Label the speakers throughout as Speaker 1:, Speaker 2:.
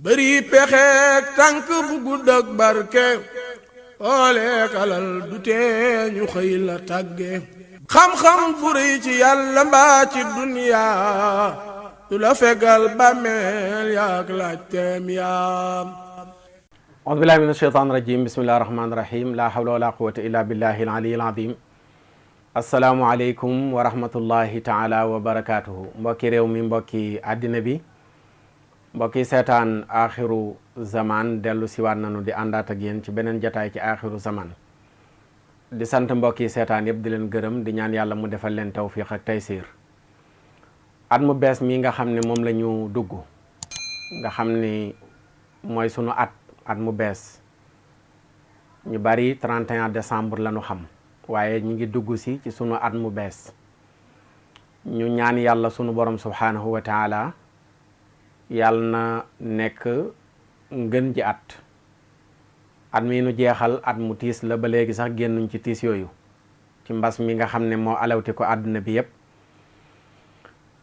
Speaker 1: bëri pexeek tànk bu gudd ak barke ooleek alal du tee ñu xëy la tàgge xam-xam bu rëy ci yàlla mbaa ci duniyaa du la fegal bàmmeel yaak laajteem yaam
Speaker 2: auzu billahi min asheytaan rajim bismillahi rahmaani rahim la hawla wala quwata illa billahi al aliyyil azim assalaamu aleykum wa rahmatullahi taala wa barakatuhu mbokki réew mi mbokki àddina bi mbokki seetaan axiru zaman dellu siwaat nanu di àndaat ak yéen ci beneen jataay ci axiru zaman di sant mbokki seetaan yëpp di leen gërëm di ñaan yàlla mu defal leen tawfiq ak taysiir at mu bees mi nga xam ne moom la ñu dugg nga xam ni mooy sunu at mu bees ñu bari 31 décembre la ñu xam waaye ñu ngi dugg si ci sunu at mu bees ñu ñaan yàlla sunu borom subhanahu wa taala yàlla na nekk ngën ji at mi nu jeexal at mu tiis la ba léegi sax génnuñ ci tiis yooyu ci mbas mi nga xam ne moo alawti ko àdduna bi yépp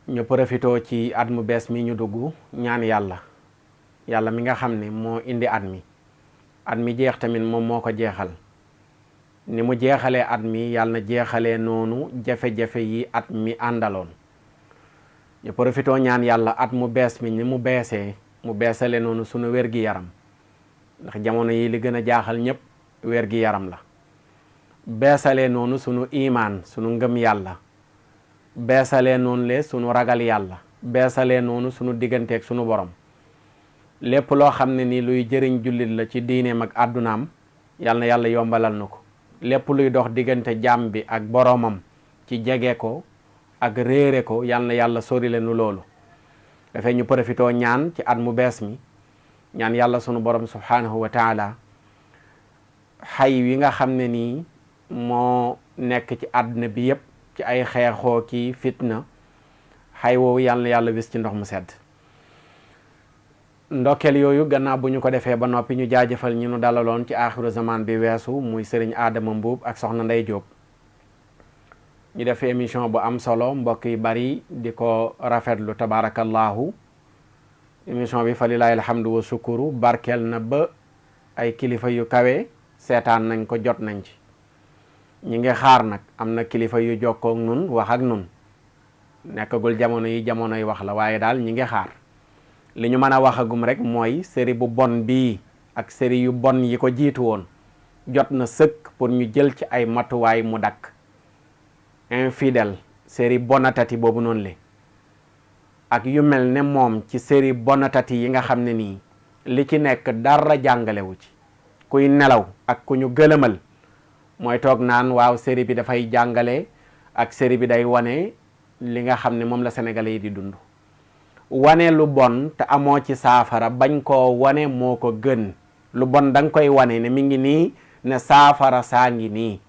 Speaker 2: ñu profitoo ci at mu bees mi ñu dugg ñaan yàlla mi nga xam ne moo indi at mi jeex tamit moom moo ko jeexal ni mu jeexalee at mi yàlla na jeexalee noonu jafe-jafe yi at mi àndaloon ñu profitoo ñaan yàlla at mu bees mi ni mu beesale noonu sunu wér-gi-yaram ndax jamono yi li gën a jaaxal ñëpp wér-gi-yaram la beesalee noonu sunu imaan sunu ngëm yàlla beesalee noonu le sunu ragal yàlla beesalee noonu sunu digganteeg sunu borom lépp loo xam ne ni luy jëriñ jullit la ci diineem ak àddunaam yal na yàlla yombalal na ko lépp luy dox diggante jaam bi ak boromam ci jege ko ak réere ko yal na yàlla sori leen loolu dafay ñu profitoo ñaan ci at mu bees mi ñaan yàlla sunu borom subhanahu wa taala xay wi nga xam ne nii moo nekk ci àdduna bi yépp ci ay xeexoo ki fitna xay woowu yal na yàlla wis ci ndox mu sedd ndokkeel yooyu gannaaw bu ñu ko defee ba noppi ñu jaajëfal ñu nu dalaloon ci aaxiru zaman bi weesu muy sëriñ Adama Mbuub ak soxna Ndey Jóob ñu def émission bu am solo mbokk yi bari di ko rafetlu tabarakallahu émission bi fa lilahi alhamdu wa sukuru barkeel na ba ay kilifa yu kawe seetaan nañ ko jot nañ ci ñi ngi xaar nag am na kilifa yu jokkoo ak nun wax ak nun nekkagul jamonoy wax la waaye daal ñi ngi xaar li ñu mën a waxagum rek mooy série bu bon bii ak série yu bon yi ko jiitu woon jot na sëkk pour ñu jël ci ay matuwaay mu dakk infidèle série bonatati boobu noonu le ak yu mel ne moom ci série bonatati yi nga xam ne nii li ci nekk dara jàngalewu ci kuy nelaw ak ku ñu gëlëmal mooy toog naan waaw série bi dafay jàngale ak série bi day wane li nga xam ne moom la sénégalais yi di dund wane lu bon te amoo ci saafara bañ koo wane moo ko gën lu bon da nga koy wane ne mi ngi nii ne saafara saa ngi nii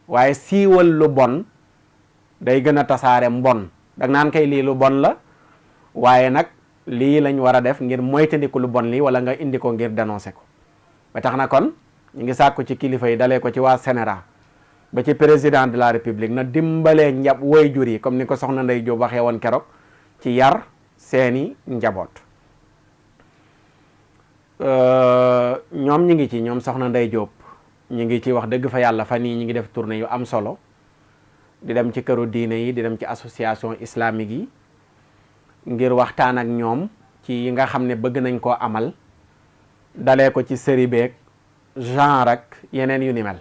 Speaker 2: waaye siiwal lu bon day gën a tasaare mbon dag naan kay lii lu bon la waaye nag lii lañ war a def ngir moytandiku lu bon lii wala nga indi ko ngir dénoncer ko ba tax na kon ñu ngi sàkku ci kilifa yi dalee ko ci waa Sénégal ba ci président de la république na dimbalee waajur yi comme ni ko soxna Ndey Jóob waxee woon keroog ci yar seeni njaboot ñoom ñi ngi ci ñoom soxna Ndey Jóob ñi ngi ci wax dëgg fa yàlla fan yii ñi ngi def tournée yu am solo di dem ci këru diine yi di dem ci association islamique yi ngir waxtaan ak ñoom ci yi nga xam ne bëgg nañ koo amal dalee ko ci série beeg genre ak yeneen yu ni mel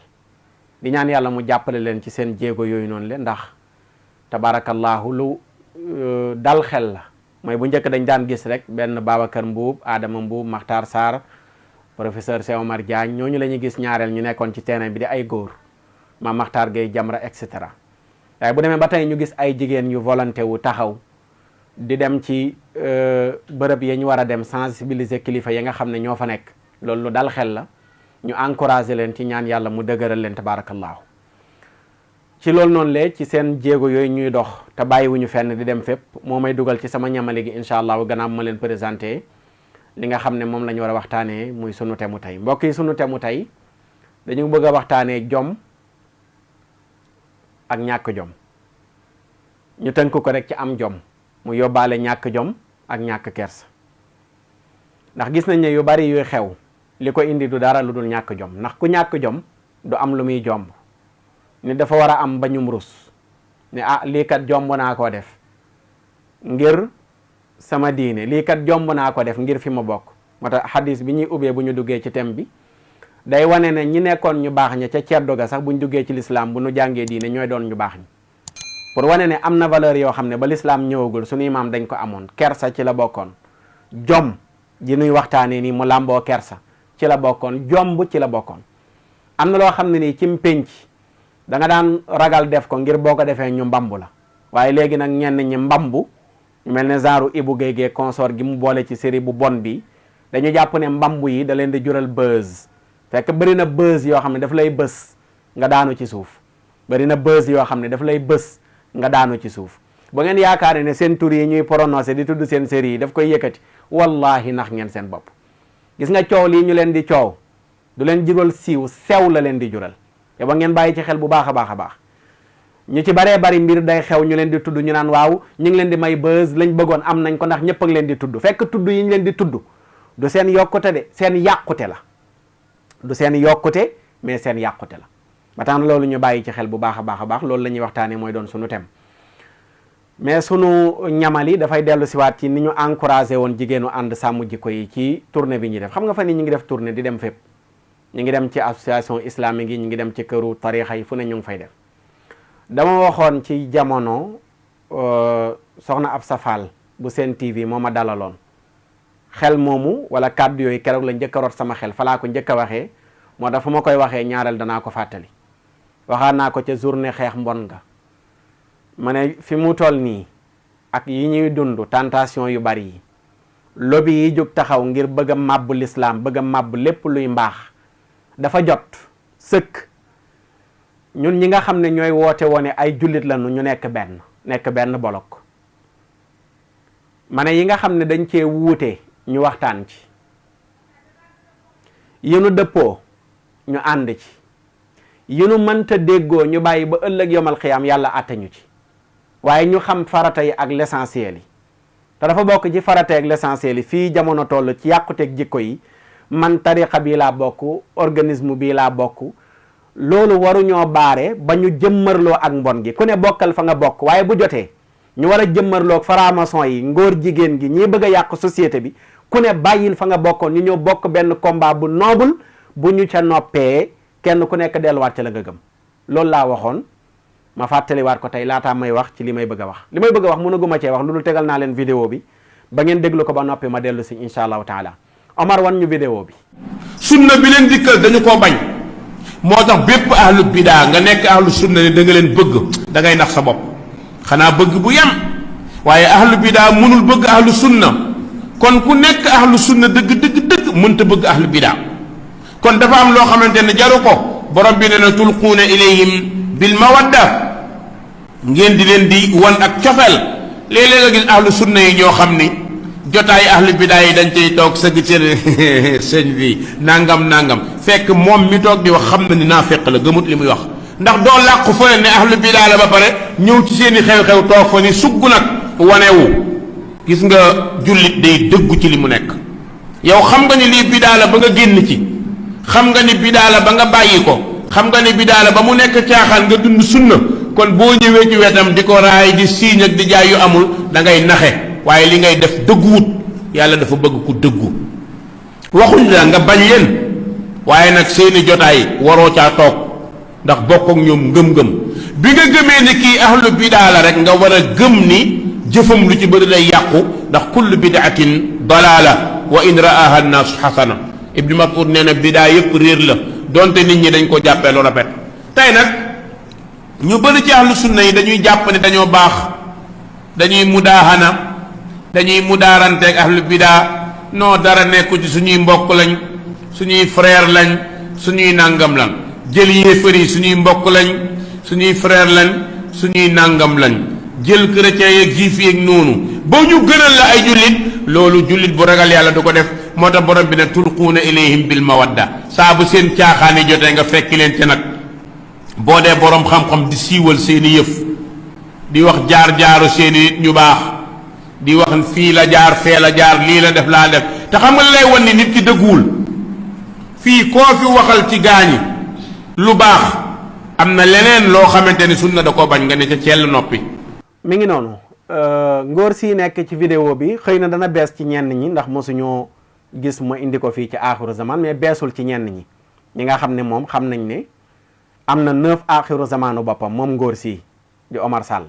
Speaker 2: di ñaan yàlla mu jàppale leen ci seen jéego yooyu noonu le ndax tabarakallahu lu dal xel la mooy bu njëkk dañ daan gis rek benn Babacar Mbuub Adama Mbuub Makhtar Sarr professeur Cheikh Omar Diagne ñooñu la ñuy gis ñaareel ñu nekkoon ci terrain bi di ay góor ma Makhtar Gueye Jamra et cetera waaye bu demee ba tey ñu gis ay jigéen yu volonté wu taxaw di dem ci bërëb yi ñu war a dem sensibiliser kilifa yi nga xam ne ñoo fa nekk loolu lu dal xel la ñu encouragé leen ci ñaan yàlla mu dëgëral leen tabarakallahu ci loolu noonu le ci seen jéego yooyu ñuy dox te bàyyiwuñu fenn di dem fépp moo may dugal ci sama ñamale gi incha allah gannaaw ma leen présenté li nga xam ne moom la ñu war a waxtaanee muy sunu temu tey mbokk yi sunu temu tey dañu bëgg a waxtaanee jom ak ñàkk jom ñu tënk ko rek ci am jom mu yóbbaale ñàkk jom ak ñàkk kersa ndax gis nañ ne yu bari yuy xew li ko indi du dara lu dul ñàkk jom, ndax ku ñàkk jom du am lu muy jomb. ni dafa war a am bañum rus ne lii kat jomb naa koo def ngir sama diine, lii kat jomb naa ko def ngir fi ma bokk. moo tax xadis bi ñuy ubbee bu ñu duggee ci thème bi day wane ne ñi nekkoon ñu baax ña ca ceddo ga sax bu ñu duggee ci lislaam bu ñu jàngee diine ñooy doon ñu baax ñi, pour wane ne am na valeur yoo xam ne ba lislaam ñëwagul suñuy maam dañ ko amoon. kersa ci la bokkoon, jom ji nuy waxtaanee nii mu làmboo kersa ci la bokkoon, jomb ci la bokkoon. am na loo xam ne nii ci mpénc da nga daan ragal def ko ngir boo ko defee ñu mbambu la, waaye léegi nag ñenn ñi mbambu ñu mel ne genre Ibou Guèye consort gi mu boole ci série bu bon bi dañu jàpp ne mbambu yi da leen di jural buzz, fekk bëri na buzz yoo xam ne daf lay bës nga daanu ci suuf. bëri na buzz yoo xam ne daf lay bës nga daanu ci suuf. ba ngeen yaakaar ne seen tur yi ñuy prononcé di tudd seen série yi daf koy yëkkati, wallahi nax ngeen seen bopp. gis nga coow lii ñu leen di coow du leen jural siiw, sew la leen di jural. yow ba ngeen bàyyi ci xel bu baax a baax a baax. ñu ci baree bari mbir day xew ñu leen di tudd ñu naan waaw ñu ngi leen di may buzz, lañ bëggoon am nañ ko ndax ñëpp a ngi leen di tudd. fekk tudd yi ñu leen di tudd du seen yokkute de, seen yàqute la. du seen yokkute mais seen yàqute la. ba tax na loolu ñu bàyyi ci xel bu baax a baax a baax. loolu la ñuy waxtaanee mooy doon sunu thème. mais sunu ñamali dafay dellu siwaat ci ni ñu encouragé woon jigéenu ànd sàmm jikko yi ci tournée bi ñuy def. xam nga fa ni ñu ngi def tournée di dem fépp, ñu ngi dem ci association islamique yi, ñu ngi dem ci këru tarixa yi, fu ne ñu ngi fay def. dama waxoon ci jamono soxna Absa Fall bu Sen TV moo ma dalaloon. xel moomu wala kàddu yooyu keroog la njëkk a rot sama xel, falaa ko njëkk a waxee, moo tax fu ma koy waxee ñaareel danaa ko fàttali. waxaat naa ko ca journée xeex mbon nga ma ne fi mu toll nii ak yi ñuy dund tentation yu bari yi, lobby yi jóg taxaw ngir bëgg a màbbu lislaam, bëgg a màbbu lépp luy mbaax, dafa jot sëkk ñun ñi nga xam ne ñooy woote woone ay jullit lañu ñu nekk benn bolok. ma ne yi nga xam ne dañ cee wuute ñu waxtaan ci, yi nu dëppoo ñu ànd ci, yi nu mënta déggoo ñu bàyyi ba ëllëg yomal xiyaam yàlla àtte ñu ci. waaye ñu xam farata yi ak l'essentiel yi, te dafa bokk ci farata yi ak l'essentiel yi fii jamono toll ci yàquteeg jikko yi. man tariqa bii laa bokk, organisme bii laa bokk, loolu waruñoo baare ba ñu jëmmarloo ak mbon gi. ku ne bokkal fa nga bokk, waaye bu jotee ñu war a jëmmarloo ak franc-maçon yi, ngóor jigéen gi, ñii bëgg a yàq société bi, ku ne bàyyil fa nga bokkoon, ñu ñëw bokk benn combat bu noble. bu ñu ca noppee kenn ku nekk delluwaat ca la nga gëm. loolu laa waxoon, ma fàttaliwaat ko tey laataa may wax ci li may bëgg a wax. li may bëgg a wax mënaguma cee wax lu dul tegal naa leen vidéo bi ba ngeen déglu ko ba noppi ma dellu si incha allahu taala. Omar wan ñu vidéo bi.
Speaker 3: sunna bi leen dikkal dañu koo bañ, moo tax bépp ahlu bidaa nga nekk ahlu sunna ne da nga leen bëgg, da ngay nax sa bopp. xanaa bëgg bu yem, waaye ahlu bidaa mënul bëgg ahlu sunna. kon ku nekk ahlu sunna dëgg mënta bëgg ahlu bidaa. kon dafa am loo xamante ne jaru ko. borom bi ne na tulquuna ilayhim bil mawadda, ngeen di leen di wan ak cofeel. léeg-léeg nga gis ahlu sunna yi ñoo xam ni jotaay ahlu bidaa yi dañ cay toog sëgg ci sëñ bi nangam fekk moom mi toog di wax xam na ni naafeq la, gëmut li muy wax. ndax doo làqu fa ne ahlu bidaa la ba pare ñëw ci seeni xew-xew toog fa ni sugg nag wanewu. gis nga jullit day dëggu ci li mu nekk. yow xam nga ni lii bidaa la ba nga génn ci, xam nga ni bidaa la ba nga bàyyi ko, xam nga ni bidaa la ba mu nekk caaxaan nga dund sunna. kon boo ñëwee ci wetam di ko raay di siiñ ak di jaay yu amul, da ngay naxe. waaye li ngay def dëgguwut. yàlla dafa bëgg ku dëggu. waxuñ la nga bañ leen, waaye nag seeni jotaay waroo caa toog ndax bokk ak ñoom ngëm-ngëm. bi nga gëmee ni kii ahlu bidaa la rek nga war a gëm ni jëfam lu ci bëri lay yàqu, ndax kullu bidaatin dalaala wa in raaha annaasu xasana. Ibnu Mas'ud nee na bidaa yëpp réer la, donte nit ñi dañ ko jàppee lu rafet. tey nag ñu bëri ci ahlu sunna yi dañuy jàpp ne dañoo baax, dañuy mudaahana, dañuy mudaaranteeg ahlu bidaa. non dara nekku ci, suñuy mbokk lañ, suñuy frère lañ, suñuy nàngam lañ. jël yéefar yi suñuy mbokk lañ, suñuy frère lañ, suñuy nàngam lañ. jël chrétien yeeg juif yeeg noonu ba ñu gënal la ay jullit, loolu jullit bu ragal yàlla du ko def. moo tax borom bi ne tulquuna ilayhim bil mawadda. saa bu seen caaxaani jotee nga fekki leen ci nag. boo dee borom xam-xam di siiwal seeni yëf, di wax jaar-jaaru seeni nit ñu baax, di wax fii la jaar fee la jaar lii la def laa def te xam nga lay wan ni nit ki dëgguwul fii koo fi waxal ci gaañi lu baax am na leneen loo xamante ni sunna da koo bañ nga ne ca cell noppi.
Speaker 2: mi ngi noonu ngóor si nekk ci vidéo bi xëy na dana bees ci ñenn ñi ndax mosuñoo gis ma indi ko fii ci aaxiru zaman mais beesul ci ñenn ñi nga xam ne moom xam nañ ne am na 9 aaxiru zamanu boppam moom ngóor si di Omar Sall.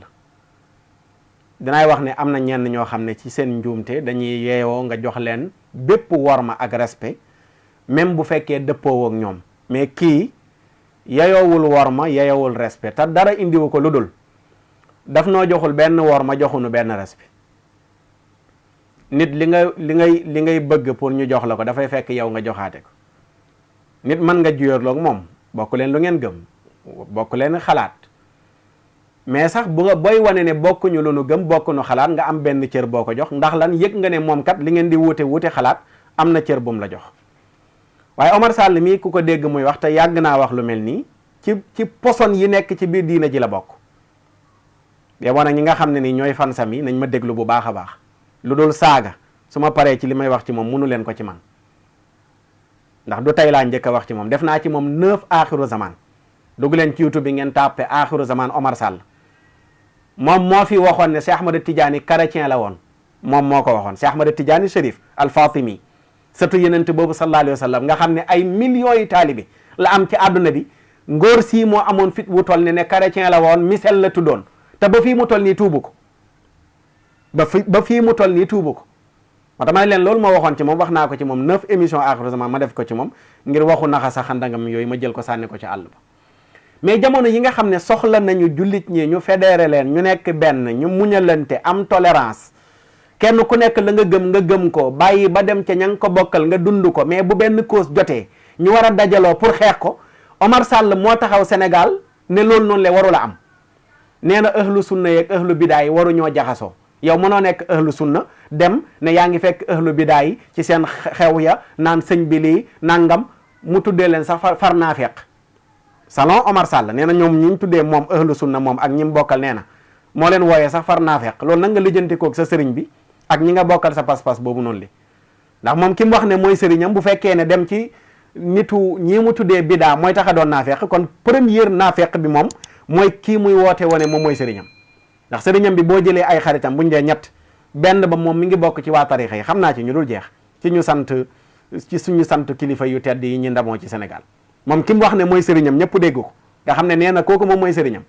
Speaker 2: dinaay wax ne am na ñenn ñoo xam ne ci seen njuumte dañuy yeewoo nga jox leen bépp worma ak respect même bu fekkee dëppoowoo ak ñoom mais kii yeyoowul worma yeyoowul respect te dara indiwu ko lu dul daf noo joxul benn worma joxunu benn respect nit li ngay bëgg pour ñu jox la ko dafay fekk yow nga joxaate ko nit mën nga juyóorloog moom bokk leen lu ngeen gëm bokk leen xalaat mais sax bu nga booy wane ne bokkuñu lu nu gëm bokkuñu xalaat nga am benn cër boo ko jox ndax lan yëg nga ne moom kat li ngeen di wuute xalaat am na cër bu mu la jox waaye Omar Sall mii ku ko dégg muy wax te yàgg naa wax lu mel nii ci poson yi nekk ci biir diina ji la bokk yow nag ñi nga xam ne ni ñooy fan sami nañ ma déglu bu baax a baax lu dul saaga su ma paree ci li may wax ci moom munu leen ko ci man ndax du tey laa njëkk a wax ci moom def naa ci moom 9 aaxiru zaman dugg leen ci YouTube bi ngeen tàppe aaxiru zaman Omar Sall moom moo fi waxoon ne Cheikh Ahmad Tidiane chrétien la woon moom moo ko waxoon Cheikh Ahmad Tidiane Chérif al Fatimi sëtu yenent boobu sallallahu alayhi wa sallam nga xam ne ay millions yi taalibe la am ci àdduna bi ngóor sii moo amoon fit wu toll ne chrétien la woon misel la tuddoon te ba fii mu toll nii tuubu ko ba fii mu toll nii tuubu ko ma tamay leen loolu ma waxoon ci moom wax naa ko ci moom 9 émissions aaxiru zaman ma def ko ci moom ngir waxu naxa sa xandangam yooyu ma jël ko sànni ko ci àll ba mais jamono yi nga xam ne soxla nañu jullit ñi ñu fédéré leen ñu nekk benn ñu muñalante am tolérance kenn ku nekk la nga gëm ko bàyyi ba dem ca ña nga ko bokkal nga dund ko mais bu benn cause jotee ñu war a dajaloo pour xeex ko Omar Sall moo taxaw Sénégal ne loolu noonu le waru la am nee na ahlu sunna yeeg ahlu bidaa yi waru ñoo jaxasoo yow mënoo nekk ahlu sunna dem ne yaa ngi fekk ahlu bidaa yi ci seen xew ya naan sëñ bi lii nangam mu tuddee leen sax far naafeq salon Omar Sall nee na ñoom ñi ñu tuddee moom ahlu sunna moom ak ñi mu bokkal nee na moo leen wooyee sax far naafeq loolu nag nga lijjanti koog sa sëriñ bi ak ñi nga bokkal sa pas-pas boobu noonu li ndax moom ki mu wax ne mooy sëriñam bu fekkee ne dem ci nitu ñii mu tuddee bidaa mooy tax a doon naafeq kon première naafeq bi moom mooy kii muy woote wone moom mooy sëriñam ndax sëriñam bi boo jëlee ay xaritam buñ dee ñett benn ba moom mi ngi bokk ci waa tarixa yi xam naa ci ñu dul jeex ci suñu sant kilifa yu tedd yi ñu ndamoo ci Sénégal moom ki mu wax ne mooy sëriñam ñëpp dégg ko nga xam ne nee na kooku moom mooy sëriñam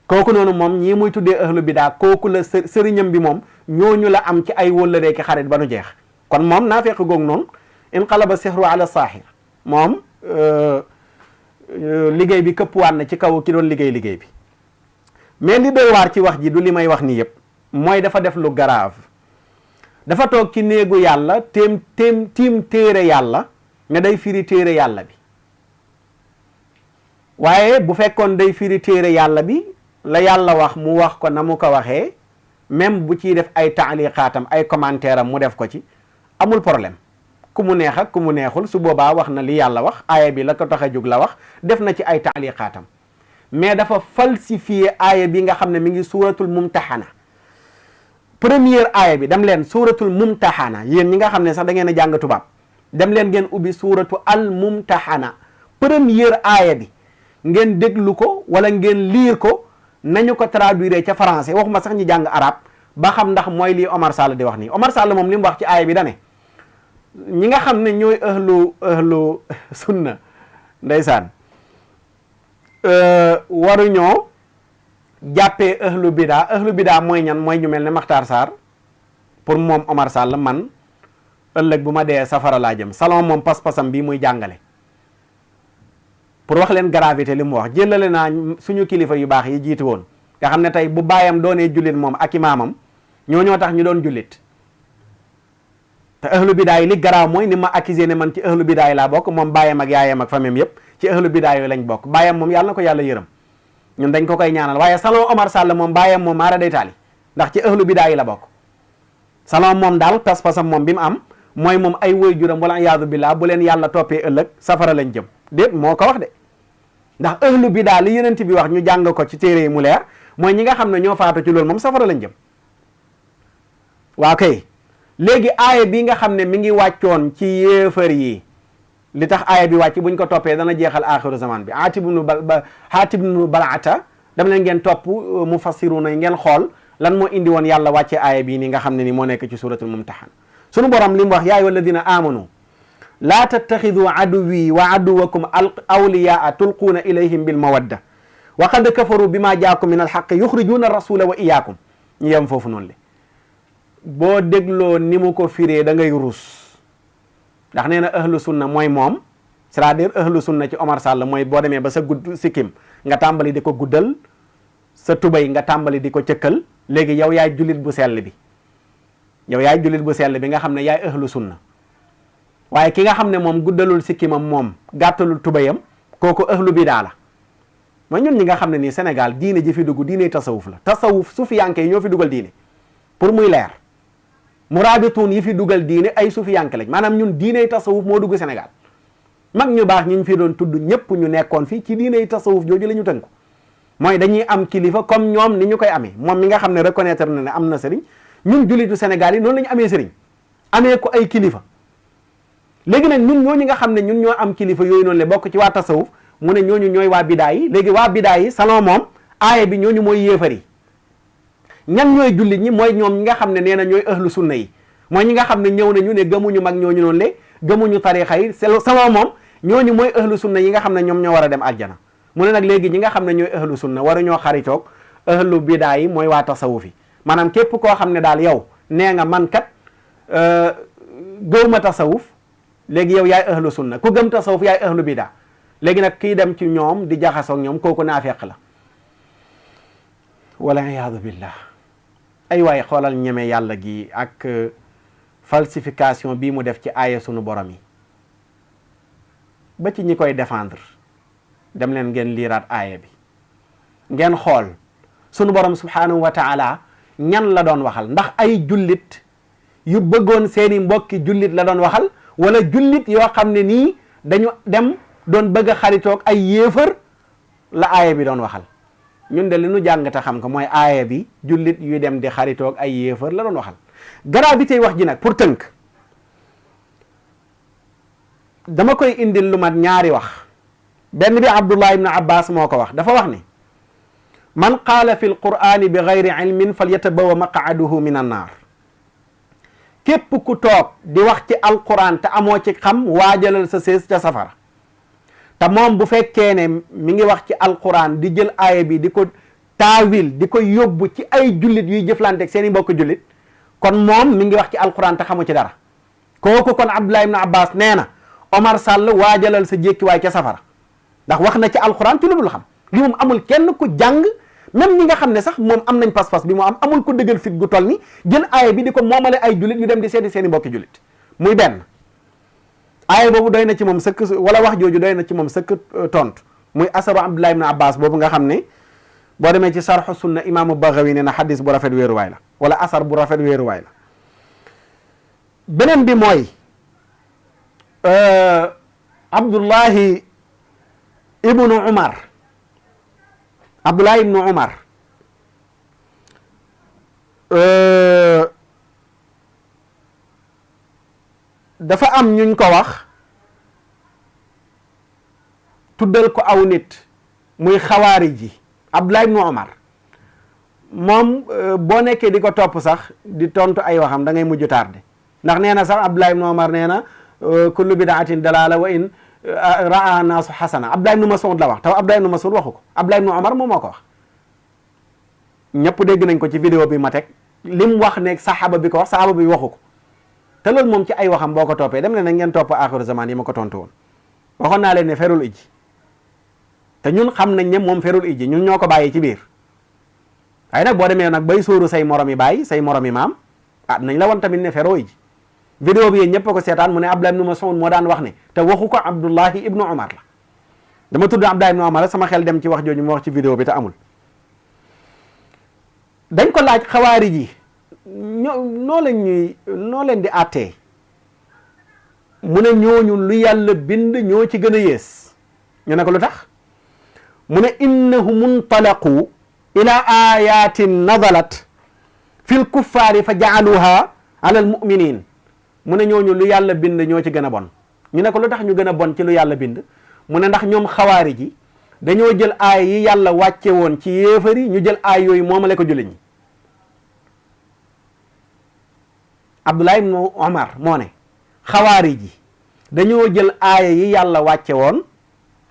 Speaker 2: kooku noonu moom ñii muy tuddee ahlu bidaa kooku la sëriñam bi moom ñooñu la am ci ay wëllëree ki xarit ba nu jeex kon moom naa fekk goog noonu inqalaba sihru ala saaxir moom liggéey bi këppwaat na ci kaw ki doon liggéey bi mais li doy waar ci wax ji du li may wax nii yëpp mooy dafa def lu grave dafa toog ci néegu yàlla tiim téere yàlla ne day firi téere yàlla bi waaye bu fekkoon day firi téere yàlla bi la yàlla wax mu wax ko na mu ko waxee même bu ciy def ay taaliqaatam ay commentaire am mu def ko ci amul problème ku mu neex ak ku mu neexul su boobaa wax na li yàlla wax aaya bi la ko tax a jóg la wax def na ci ay taaliqaatam mais dafa falsifié aaya bi nga xam ne mi ngi suuratul mumtaxana première aaya bi dem leen suuratul mumtaxana yéen ñi nga xam ne sax da ngeen a jàng tubaab dem leen ngeen ubbi suuratu al mumtaxana première aaya bi ngeen déglu ko wala ngeen liir ko nañu ko traduire ca français waxuma sax ñi jàng arab ba xam ndax mooy lii Omar Sall di wax nii Omar Sall moom li mu wax ci aaya bi dane ñi nga xam ne ñooy ahlu sunna ndeysaan waruñoo jàppee ahlu bidaa mooy ñan mooy ñu mel ne Makhtar Sarr pour moom Omar Sall man ëllëg bu ma dee safara laa jëm salon moom pas-pasam bii muy jàngale pour wax leen gravité li mu wax jëlale naa suñu kilifa yu baax yi jiitu woon nga xam ne tey bu baayam doonee jullit moom ak imaamam ñoo tax ñu doon jullit te ahlu bidaa yi li garaaw mooy ni ma accusé ne man ci ahlu bidaa yi laa bokk moom baayam ak yaayam ak famem yépp ci ahlu bidaa yooyu lañ bokk baayam moom yàlla na ko yàlla yërëm ñun dañ ko koy ñaanal waaye salon Omar Sall moom baayam moom maara day taali ndax ci ahlu bidaa yi la bokk salon moom daal pas-pasam moom bi mu am mooy moom ay waajuram wala iyaadu billah bu leen yàlla toppee ëllëg safara lañ jëm déet moo ko wax de ndax ahlu bidaa li yenent bi wax ñu jàng ko ci téere yi mu leer mooy ñi nga xam ne ñoo faatu ci loolu moom safara lañ jëm waa kay léegi aaya bi nga xam ne mi ngi wàccoon ci yéefar yi li tax aaya bi wàcc buñ ko toppee dana jeexal axiru zaman bi Haatib ibnu Bal'ata dama leen ngeen topp mufassiruna yi ngeen xool lan moo indi woon yàlla wàcce aaya bii ni nga xam ne ni moo nekk ci suratul Mumtahan sunu borom li mu wax yaa ayyuha alladina amanu laa tattaxidu aduwi wa aduwakum awliyaa tulquuna ilayhim bil mawadda wa qad kafaru bima jaakum min alxaq yuxrijuuna rasula wa iyaakum ñu yem foofu noonu le boo dégloo ni mu ko firee da ngay rus ndax nee na ahlu sunna mooy moom c'est-à-dire ahlu sunna ci Omar Sall mooy boo demee ba sa gudd sikkim nga tàmbali di ko guddal sa tubay nga tàmbali di ko cëkkal léegi yow yaay jullit bu sell bi yow yaay jullit bu sell bi nga xam ne yaay ahlu sunna waaye ki nga xam ne moom guddalul sikkimam moom gàttalul tubayam kooku ahlu bidaa la mooy ñun ñi nga xam ne nii Sénégal diine ji fi dugg diine tasawuf la tasawuf sufiyanke yi ñoo fi dugal diine pour muy leer muraabituun yi fi dugal diine ay sufiyanke lañ maanaam ñun diine tasawuf moo dugg Sénégal mag ñu baax ñi ñu fi doon tudd ñëpp ñu nekkoon fi ci diine tasawuf jooju la ñu tënku mooy dañuy am kilifa comme ñoom ni ñu koy amee moom mi nga xam ne reconnaître na ne am na sëriñ ñun jullitu Sénégal yi noonu la ñu amee sëriñ amee ko ay kilifa léegi nag ñun ñooñu nga xam ne ñun ñoo am kilifa yooyu noonu le bokk ci waa tasawuf mu ne ñooñu ñooy waa bidaa yi léegi waa bidaa yi salon moom aaya bi ñooñu mooy yéefar yi ñan ñooy jullit ñi mooy ñoom ñi nga xam ne nee na ñooy ahlu sunna yi mooy ñi nga xam ne ñëw nañu ne gëmuñu mag ñooñu noonu le gëmuñu tarixa yi salon moom ñooñu mooy ahlu sunna yi nga xam ne ñoom ñoo war a dem aljana mu ne nag léegi ñi nga xam ne ñooy ahlu sunna waru ñoo xaritoog ahlu bidaa yi mooy waa tasawuf yi maanaam képp koo xam ne daal yow nee nga man kat gëwma tasawuf léegi yow yaay ahlu sunna ku gëm tasawuf yaay ahlu bidaa léegi nag kii dem ci ñoom di jaxasoog ñoom kooku naafeq la wala iyaadu billah ay waay xoolal ñeme yàlla gi ak falsification bii mu def ci aaya sunu borom yi ba ci ñi koy défendre dem leen ngeen liiraat aaya bi ngeen xool sunu borom subhanahu wa taala ñan la doon waxal ndax ay jullit yu bëggoon seeni mbokki jullit la doon waxal wala jullit yoo xam ne nii dañu dem doon bëgg a xaritoog ay yéefar la aaya bi doon waxal ñun de li nu jàng te xam ko mooy aaya bi jullit yuy dem di xaritoog ay yéefar la doon waxal gravité wax ji nag pour tënk dama koy indil lu mat ñaari wax benn bi Abdullah ibn Abbas moo ko wax dafa wax ni man qaala fi lqur'ani bi gayri ilmin falyatabawa maq'adahu min annaar képp ku toog di wax ci alquran te amoo ci xam waajalal sa sées ca safara te moom bu fekkee ne mi ngi wax ci alquran di jël aaya bi di ko taawil di ko yóbbu ci ay jullit yuy jëflanteeg seen i mbokk jullit kon moom mi ngi wax ci alquran te xamu ci dara kooku kon Abdullah ibn Abbas nee na Omar Sall waajalal sa jékkiwaay ca safara ndax wax na ci alquran ci lu dul xam li moom amul kenn ku jàng même ñi nga xam ne sax moom am nañ pas-pas bi mu am amul ko dëggal fit gu toll ni jël aaya bi di ko moomale ay jullit yu dem di seeti seen i mbokki jullit muy benn aaya boobu doy na ci moom sëkk wala wax jooju doy na ci moom sëkk tontu muy asaru Abdullah ibn Abbas boobu nga xam ne boo demee ci sarxu sunna imaamu Baghawi ne na xadis bu rafet wéeruwaay la wala asar bu rafet wéeruwaay la beneen bi mooy Abdullahi ibnu Umar Abdullahi ibnu Umar dafa am ñuñ ko wax tuddal ko aw nit muy xawaari ji Abdullahi ibnu Umar moom boo nekkee di ko topp sax di tontu ay waxam da ngay mujj tardé ndax nee na sax Abdullahi ibnu Umar nee na kullu bidaatin dalaala wa in raa naasu xasana Abdullahi ibnu Mas'ud la wax taw Abdullahi ibnu Mas'ud waxu ko Abdullahi ibnu Umar moom moo ko wax ñëpp dégg nañ ko ci vidéo bi ma teg lim wax ne saxaaba bi ko wax saxaaba bi waxu ko te loolu moom ci ay waxam boo ko toppee dem ne na ngeen topp axiru zaman yi ma ko tontu woon waxoon naa leen ne ferul ijji te ñun xam nañ ne moom ferul ijji ñun ñoo ko bàyyi ci biir waaye nag boo demee nag bay sóoru say morom yi bàyyi say morom yi maam ah nañ la wan tamit ne feroo ijji vidéo bi yéen ñëpp a ko seetaan mu ne Abdullah ibnu Mas'ud moo daan wax ne te waxu ko Abdullahi ibnu Umar la dama tudd Abdullah ibnu Umar la sama xel dem ci wax jooju mu wax ci vidéo bi te amul dañ ko laaj xawaari ji noo leen di àttee mu ne ñooñu lu yàlla bind ñoo ci gën a yées ñu ne ko lu tax mu ne innahum muntalaqu ila ayatin nazalat fil kuffaari fa jaaluha ala al muminin mu ne ñooñu lu yàlla bind ñoo ci gën a bon. ñu ne ko lu tax ñu gën a bon ci lu yàlla bind mu ne ndax ñoom xawaari ji dañoo jël aay yi yàlla wàcce woon ci yéefari ñu jël aay yooyu moomale ko jullit ñi. Abdullah ibn Omar moo ne xawaari ji dañoo jël aaya yi yàlla wàcce woon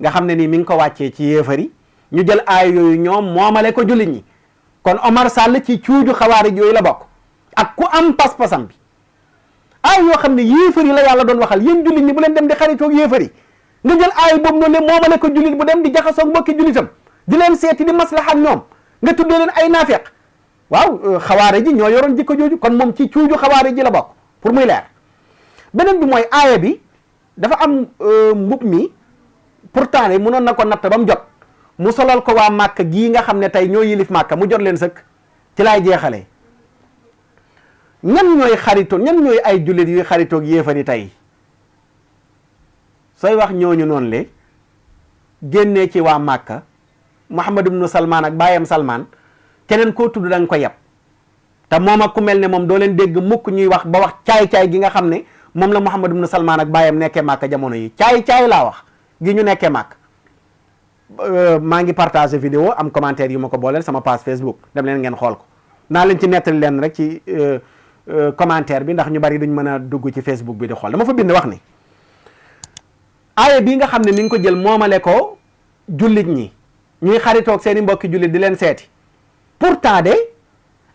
Speaker 2: nga xam ne nii mi ngi ko wàccee ci yéefari ñu jël aaya yooyu ñoom moomale ko jullit ñi. kon Omar Sall ci cuuju xawaari yooyu la bokk ak ku am pas-pasam bi aay yoo xam ne yéefari la yàlla doon waxal yéen jullit ñi bu leen dem di xaritoog yéefari nga jël aay boobu noonu le moomale ko jullit bu dem di jaxasoog mbokki jullitam di leen seeti di maslaha ak ñoom nga tuddee leen ay naafeq waaw xawaare ji ñoo yoroon jikko jooju kon moom ci cuuju xawaare ji la bokk pour muy leer. beneen bi mooy aaya bi dafa am mbub mi pourtant ne mënoon na ko natt ba mu jot mu solal ko waa màkk gii nga xam ne tey ñoo yilif màkk mu jot leen sëkk ci laay jeexalee. ñan ñooy xarito ñan ñooy ay jullit yuy xaritoog yéefari tey sooy wax ñooñu noonu le génnee ci waa màkka Muhammad ibnu Salman ak baayam Salman keneen koo tudd da nga ko yeb te moom ak ku mel ne moom doo leen dégg mukk ñuy wax ba wax caay-caay gi nga xam ne moom la Muhammad ibnu Salman ak baayam nekkee màkk jamono yi caay-caay laa wax gi ñu nekkee màkk. maa ngi partagé vidéo am commentaire yu ma ko booleel sama page Facebook dem leen ngeen xool ko naa leen ci nettali leen rek ci commentaire bi ndax ñu bari duñ mën a dugg ci Facebook bi di xool dama fa bind wax ni aaya bii nga xam ne mi ngi ko jël moomale ko jullit ñi ñuy xaritoog seeni mbokki jullit di leen seeti pourtant de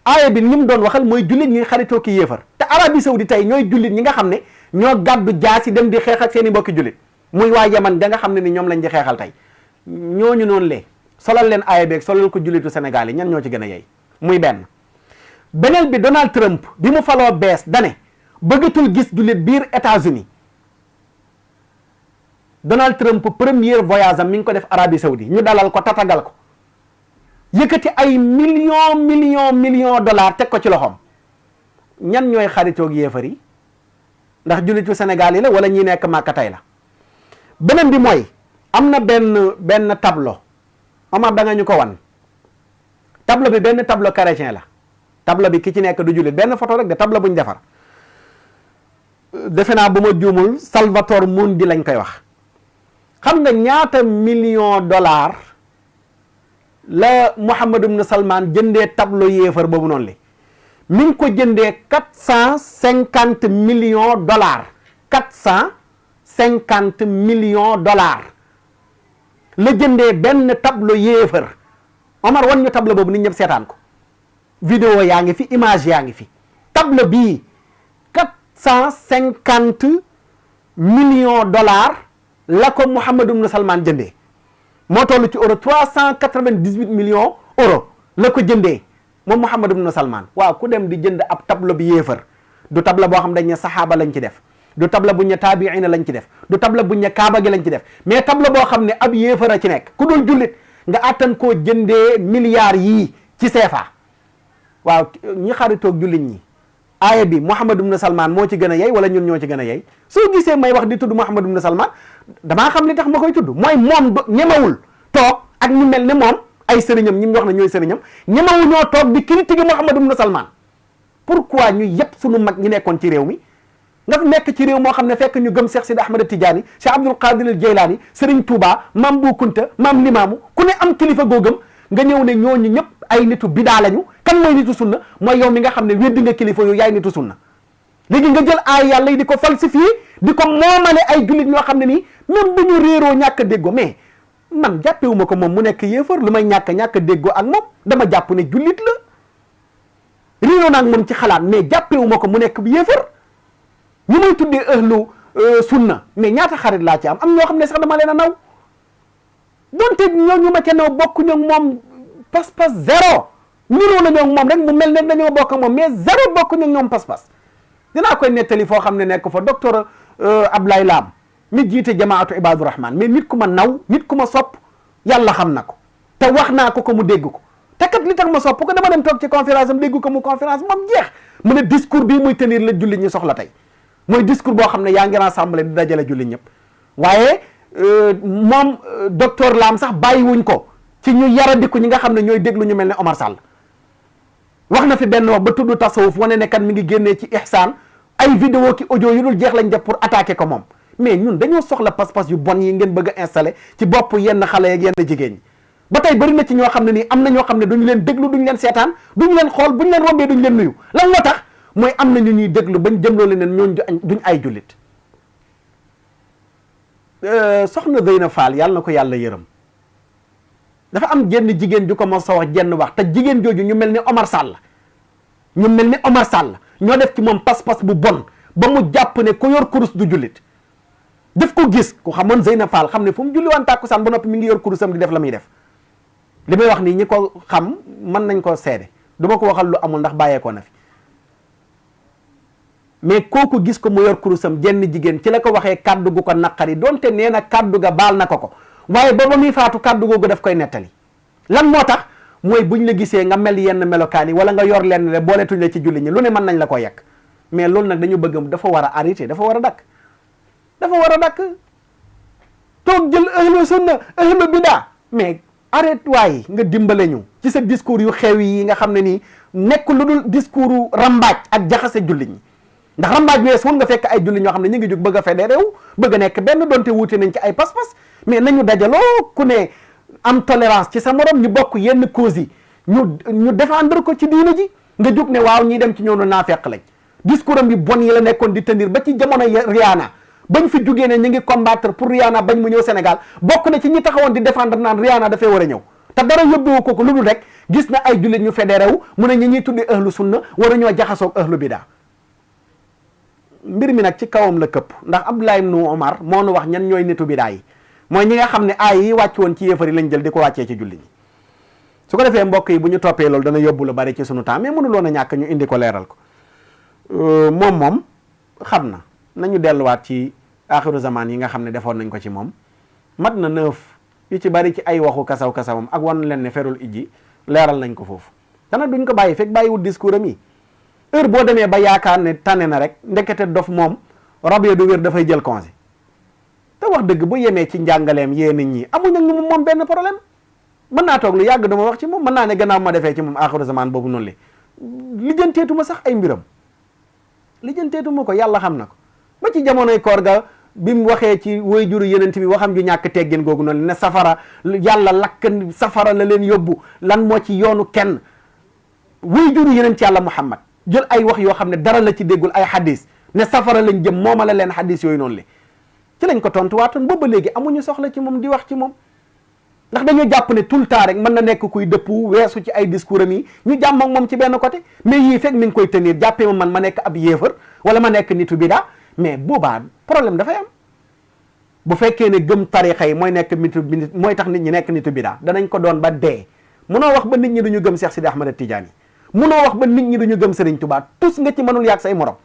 Speaker 2: aaya bi ñi mu doon waxal mooy jullit ñuy xaritoog ki yéefar te Arabie Saoudite tey ñooy jullit ñi nga xam ne ñoo gàddu jaasi dem di xeex ak seeni mbokki jullit muy waa Yaman da nga xam ne ni ñoom lañ di xeexal tey ñooñu noonu le solal leen aaya beeg solal ko jullitu Sénégal yi ñan ñoo ci gën a yey muy benn. beneen bi Donald Trump bi mu faloo bees dane bëggatul gis jullit biir États-Unis Donald Trump premier voyage am mi ngi ko def Arabie Saoudite ñu dalal ko tatagal ko yëkkati ay millions dollars teg ko ci loxoom ñan ñooy xaritoog yéefar yi ndax jullitu Sénégal yi la wala ñi nekk Màkka tey la. beneen bi mooy am na benn tableau Omar da nga ñu ko wan tableau bi benn tableau chrétien la. tableau bi ki ci nekk du jullit benn photo rek de tableau buñ defar defe naa bu ma juumul Salvatore Mundi lañ koy wax xam nga ñaata $1,000,000 la Muhammad ibn Salman jëndee tableau yéefar boobu noonu li mi ngi ko jëndee $450 millions $450 millions la jëndee benn tableau yéefar Omar wan ñu tableau boobu nit ñëpp seetaan ko vidéo yaa ngi fi image yaa ngi fi tableau bii $450 millions la ko Muhammad ibn Salman jëndee moo toll ci euro 398 millions euro la ko jëndee moom Muhammad ibn Salman waaw ku dem di jënd ab tableau bi yéefar du tableau boo xam dañ ne saxaaba lañ ci def du tableau buñ ne taabiina lañ ci def du tableau buñ ne kaaba gi lañ ci def mais tableau boo xam ne ab yéefar a ci nekk ku dul jullit nga attan koo jëndee milliards yii ci CFA waaw ñi xaritoog jullit ñi aaya bi Muhammad ibn Salman moo ci gën a yey wala ñun ñoo ci gën a yey soo gisee may wax di tudd Muhammad ibn Salman damaa xam li tax ma koy tudd mooy moom ñemewul toog ak ñu mel ne moom ay sëriñam ñi mu wax ne ñooy sëriñam ñemewu ñoo toog di critiquer Muhammad ibn Salman pourquoi ñu yëpp sunu mag ñi nekkoon ci réew mi nga nekk ci réew moo xam ne fekk ñu gëm Cheikh Sidi Ahmad Tidiane Cheikh Abdul Qadir al Jeylaani Serigne Touba Mam Bu Kunta Mam Limaamu ku ne am kilifa googam nga ñëw ne ñooñu ñëpp ay nitu bidaa lañu kan mooy nitu sunna mooy yow mi nga xam ne weddi nga kilifa yooyu yaay nitu sunna léegi nga jël aay yàlla yi di ko falsifier di ko moomale ay jullit ñoo xam ne nii même bu ñu réeroo ñàkk a déggoo mais man jàppewuma ko moom mu nekk yéefar lu may ñàkk a déggoo ak moom dama jàpp ne jullit la réeroo naag moom ci xalaat mais jàppewuma ko mu nekk yéefar ñi may tuddee ahlu sunna mais ñaata xarit laa ci am ñoo xam ne sax dama leen a naw donte ñooñu ma ca naw bokk ñoom moom pas-pas zéro niroo na ñoom moom rek mu mel ne dañoo bokk moom mais zéro bokk ñoom pas-pas dinaa koy nettali foo xam ne nekk fa docteur Ablaye Lam mi jiite jamaatu Ibadu Rahman mais nit ku ma naw nit ku ma sopp yàlla xam na ko te wax naa ko mu dégg ko te kat li tax ma sopp ko dama dem toog ci conférence am dégg ko mu conférence moom jeex mu ne discours bii muy tenir la jullit ñi soxla tey mooy discours boo xam ne yaa ngi rassemblé di dajale jullit ñëpp waaye moom docteur Lam sax bàyyiwuñ ko ci ñu yaradiku ñi nga xam ne ñooy déglu ñu mel ne Omar Sall wax na fi benn wax ba tudd tasawuf wane ne kan mi ngi génnee ci ihsaan ay vidéo ki audio yu dul jeex lañ def pour attaquer ko moom. mais ñun dañoo soxla pas-pas yu bon yi ngeen bëgg a installé ci bopp yenn xale yeeg yenn jigéen ñi ba tey bëri na ci ñoo xam ne nii am na ñoo xam ne duñu leen déglu duñu leen seetaan duñu leen xool buñu leen rombee duñu leen nuyu lan moo tax mooy am na ñu ñuy déglu bañ jëmloo leen ñooñ duñ ay jullit. soxna Zeyna Fall yàlla na ko yàlla yërëm dafa am jenn jigéen ju ko mos a wax jenn wax te jigéen jooju ñu mel ni Omar Sall ñoo def ci moom pas-pas bu bon ba mu jàpp ne ku yor kurus du jullit def ko gis ku xamoon Zeyna Fall xam ne fu mu julli waan tàkkusaan ba noppi mi ngi yor kurusam di def la muy def li may wax nii ñi ko xam mën nañ ko seede du ma ko waxal lu amul ndax bàyyeekoo na fi mais kooku gis ko mu yor kurusam jenn jigéen ci la ko waxee kàddu gu ko naqari donte nee na kàddu ga baal na ko waaye ba muy faatu kàddu googu daf koy nettali lan moo tax mooy buñ la gisee nga mel yenn melokaan yi wala nga yor lenn le booletuñ la ci julli ñi lu ne mën nañ la ko yekk mais loolu nag dañu bëgg dafa war a arrêté dafa war a dakk toog jël ahlu sunna ahlu bidaa mais arrête waay nga dimbale ñu ci sa discours yu xew yi nga xam ne nii nekk lu dul discours rambaaj ak jaxase julli ñi ndax rambaaj wees wul nga fekk ay julli ñoo xam ne ñu ngi jóg bëgg a fédéré wu bëgg a nekk benn donte wuute nañ ci ay pas-pas mais nañu dajaloo ku ne am tolérance ci sa morom ñu bokk yenn cause yi ñu défendre ko ci diina ji nga jóg ne waaw ñiy dem ci ñoonu naafeq lañ discours am bi bon yi la nekkoon di tenir ba ci jamono Rihanna bañ fi jugee ne ñu ngi combattre pour Rihanna bañ mu ñëw Sénégal bokk na ci ñi taxawoon di défendre naan Rihanna dafay war a ñëw te dara yóbbuwu ko lu dul rek gis na ay jullit ñu fédéré wu mu ne ñi ñuy tuddee ahlu sunna war a ñoo jaxasoog ahlu bidaa mbir mi nag ci kawam la këpp ndax Abdoulaye ibn Omar moo nu wax ñan ñooy nitu bidaa yi mooy ñi nga xam ne aay yi wàcc woon ci yéefar yi lañ jël di ko wàccee ci julli ñi su ko defee mbokk yi bu ñu toppee loolu dana yóbbu lu bari ci sunu temps mais mënuloon a ñàkk ñu indi ko leeral ko moom xam na nañu delluwaat ci axiru zaman yi nga xam ne defoon nañ ko ci moom mat na 9 yu ci bari ci ay waxu kasaw-kasawam ak wan leen ne ferul ijji leeral nañ ko foofu dana duñ ko bàyyi fekk bàyyiwul discours am yi heure boo demee ba yaakaar ne tane na rek ndekete dof moom rab ya du wér dafay jël congé te wax dëgg bu yemee ci njàngaleem yee nit ñi amuñ ak moom benn problème mën naa toog lu yàgg dama wax ci moom mën naa ne gannaaw ma defee ci moom axiru zaman boobu noonu li lijjanteetuma sax ay mbiram lijjanteetuma ko yàlla xam na ko ba ci jamonoy koor ga bi mu waxee ci woy juru yenent bi waxam ju ñàkk teggin googu noonu ne safara yàlla lakk safara la leen yóbbu lan moo ci yoonu kenn woy juru yenent yàlla Muhammad jël ay wax yoo xam ne dara la ci déggul ay hadis ne safara lañ jëm mooma la leen hadis yooyu noonu li ci lañ ko tontuwaatoon booba léegi amuñu soxla ci moom di wax ci moom ndax dañoo jàpp ne tout le temps rek mën na nekk kuy dëpp weesu ci ay discours am yi ñu jàmm ak moom ci benn côté mais yii fekk mi ngi koy tenir jàppee ma nekk ab yéefar wala ma nekk nitu bidaa mais boobaa problème dafay am bu fekkee ne gëm tarixa yi mooy nekk mooy tax nit ñi nekk nitu bidaa danañ ko doon ba dee munoo wax ba nit ñi duñu gëm Cheikh Sidi Ahmad Tidiane yi munoo wax ba nit ñi duñu gëm Serigne Touba tous nga ci mënul yàgg say morom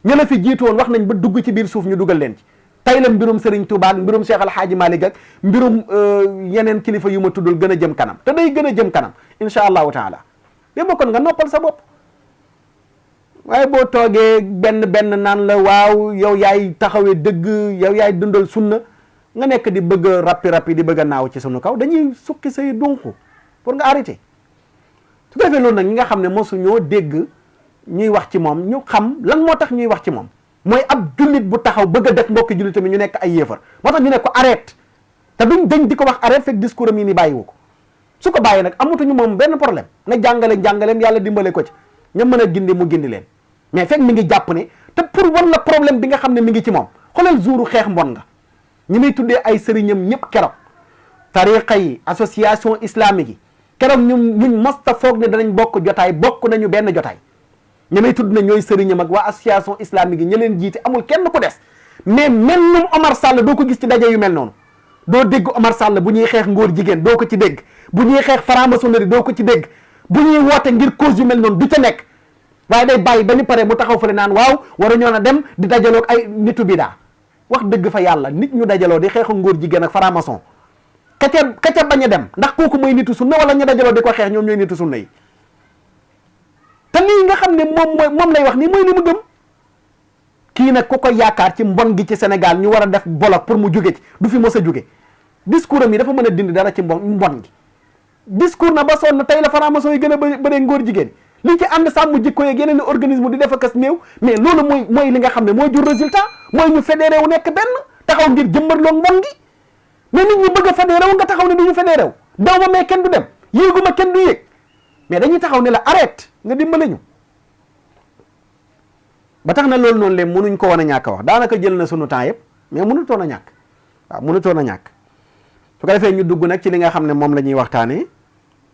Speaker 2: ñu la fi jiitu woon wax nañ ba dugg ci biir suuf ñu dugal leen ci tey la mbirum Serigne Touba ak mbirum Cheikh Al Hadji Malick ak mbirum yeneen kilifa yu ma tuddul gën a jëm kanam te day gën a jëm kanam incha allahu taala ba bokkoon nga noppal sa bopp waaye boo toogee benn naan la waaw yow yaay taxawee dëgg yow yaay dundal sunna nga nekk di bëgg a rappi di bëgg a naaw ci sunu kaw dañuy sukki say dunq pour nga arrêté su ko defee loolu nag ñi nga xam ne mosu ñoo dégg ñuy wax ci moom ñu xam lan moo tax ñuy wax ci moom mooy ab jullit bu taxaw bëgg a def mbokki jullit tamit ñu nekk ay yéefar moo tax ñu ne ko arrête te duñ dañ di ko wax arrête fekk discours am yi ni bàyyiwu ko su ko bàyyi nag amatuñu moom benn problème na jàngaleem yàlla dimbale ko ci ña mën a gindi mu gindi leen mais fekk mi ngi jàpp ne te pour wan la problème bi nga xam ne mi ngi ci moom xoolal jouru xeex mbon nga ñi muy tuddee ay sëriñam ñëpp keroog tariqa yi association islamique yi keroog ñun mosta foog ne danañ bokk nañu benn jotaay ñi may tudd na ñooy sëriñam ak waa association islamique yi ña leen jiite amul kenn ku des mais mennum Omar Sall doo ko gis ci daje yu mel noonu doo dégg Omar Sall bu ñuy xeex ngóor jigéen doo ko ci dégg bu ñuy xeex franc-maçonnerie doo ko ci dégg bu ñuy woote ngir cause yu mel noonu du ca nekk waaye day bàyyi ba ñu pare mu taxaw fële naan waaw waru ñoo na dem di dajaloog ay nitu bidaa wax dëgg fa yàlla nit ñu dajaloo di xeexu ngóor jigéen ak franc-maçon ka ca bañ a dem ndax kooku mooy nitu sunna wala ñu dajaloo di ko xeex ñoom ñooy nitu sunna yi te lii nga xam ne moom lay wax nii mooy li mu gëm kii nag ku ko yaakaar ci mbon gi ci Sénégal ñu war a def bloc pour mu jóge ci du fi mos a jóge discours am yi dafa mën a dindi dara ci mbon gi discours na ba sonn tey la franc-maçon yi gën a bëree ngóor jigéen li ci ànd sàmm jikko yeeg yeneen i organisme di def akas néew mais loolu mooy li nga xam ne mooy jur résultat mooy ñu fédéré wu nekk benn taxaw ngir jëmmarloo mbon gi mais nit ñi bëgg a fédéré wu nga taxaw ne du ñu fédéré wu daw ma mais kenn du dem yéeguma kenn du yéeg mais dañuy taxaw ne la arrête nga dimbale ñu ba tax na loolu noonu leen mënuñ ko woon a ñàkk a wax daanaka jël na sunu temps yëpp mais mënutoon a ñàkk waaw mënutoon a ñàkk su ko defee ñu dugg nag ci li nga xam ne moom la ñuy waxtaane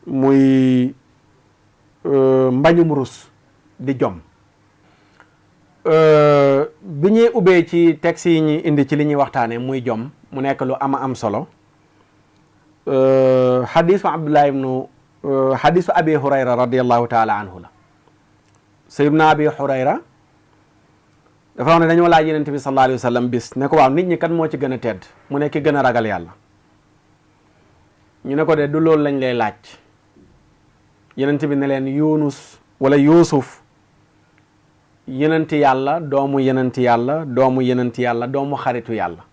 Speaker 2: muy mbañum rus di jom bi ñuy ubbee ci texte yi ñuy indi ci li ñuy waxtaane muy jom mu nekk lu ama am solo xadisu xadisu abi hurayra radiallahu taala anhu la sayyiduna abi hurayra dafa wax ne dañoo laaj yenente bi sallallahu alayhi wa sallam bis ne ko waaw nit ñi kan moo ci gën a tedd mu nekk ki gën a ragal yàlla ñu ne ko de du loolu lañ lay laaj yenente bi ne leen yunus wala yuusuf yenenti yàlla doomu yenenti yàlla doomu yenenti yàlla doomu xaritu yàlla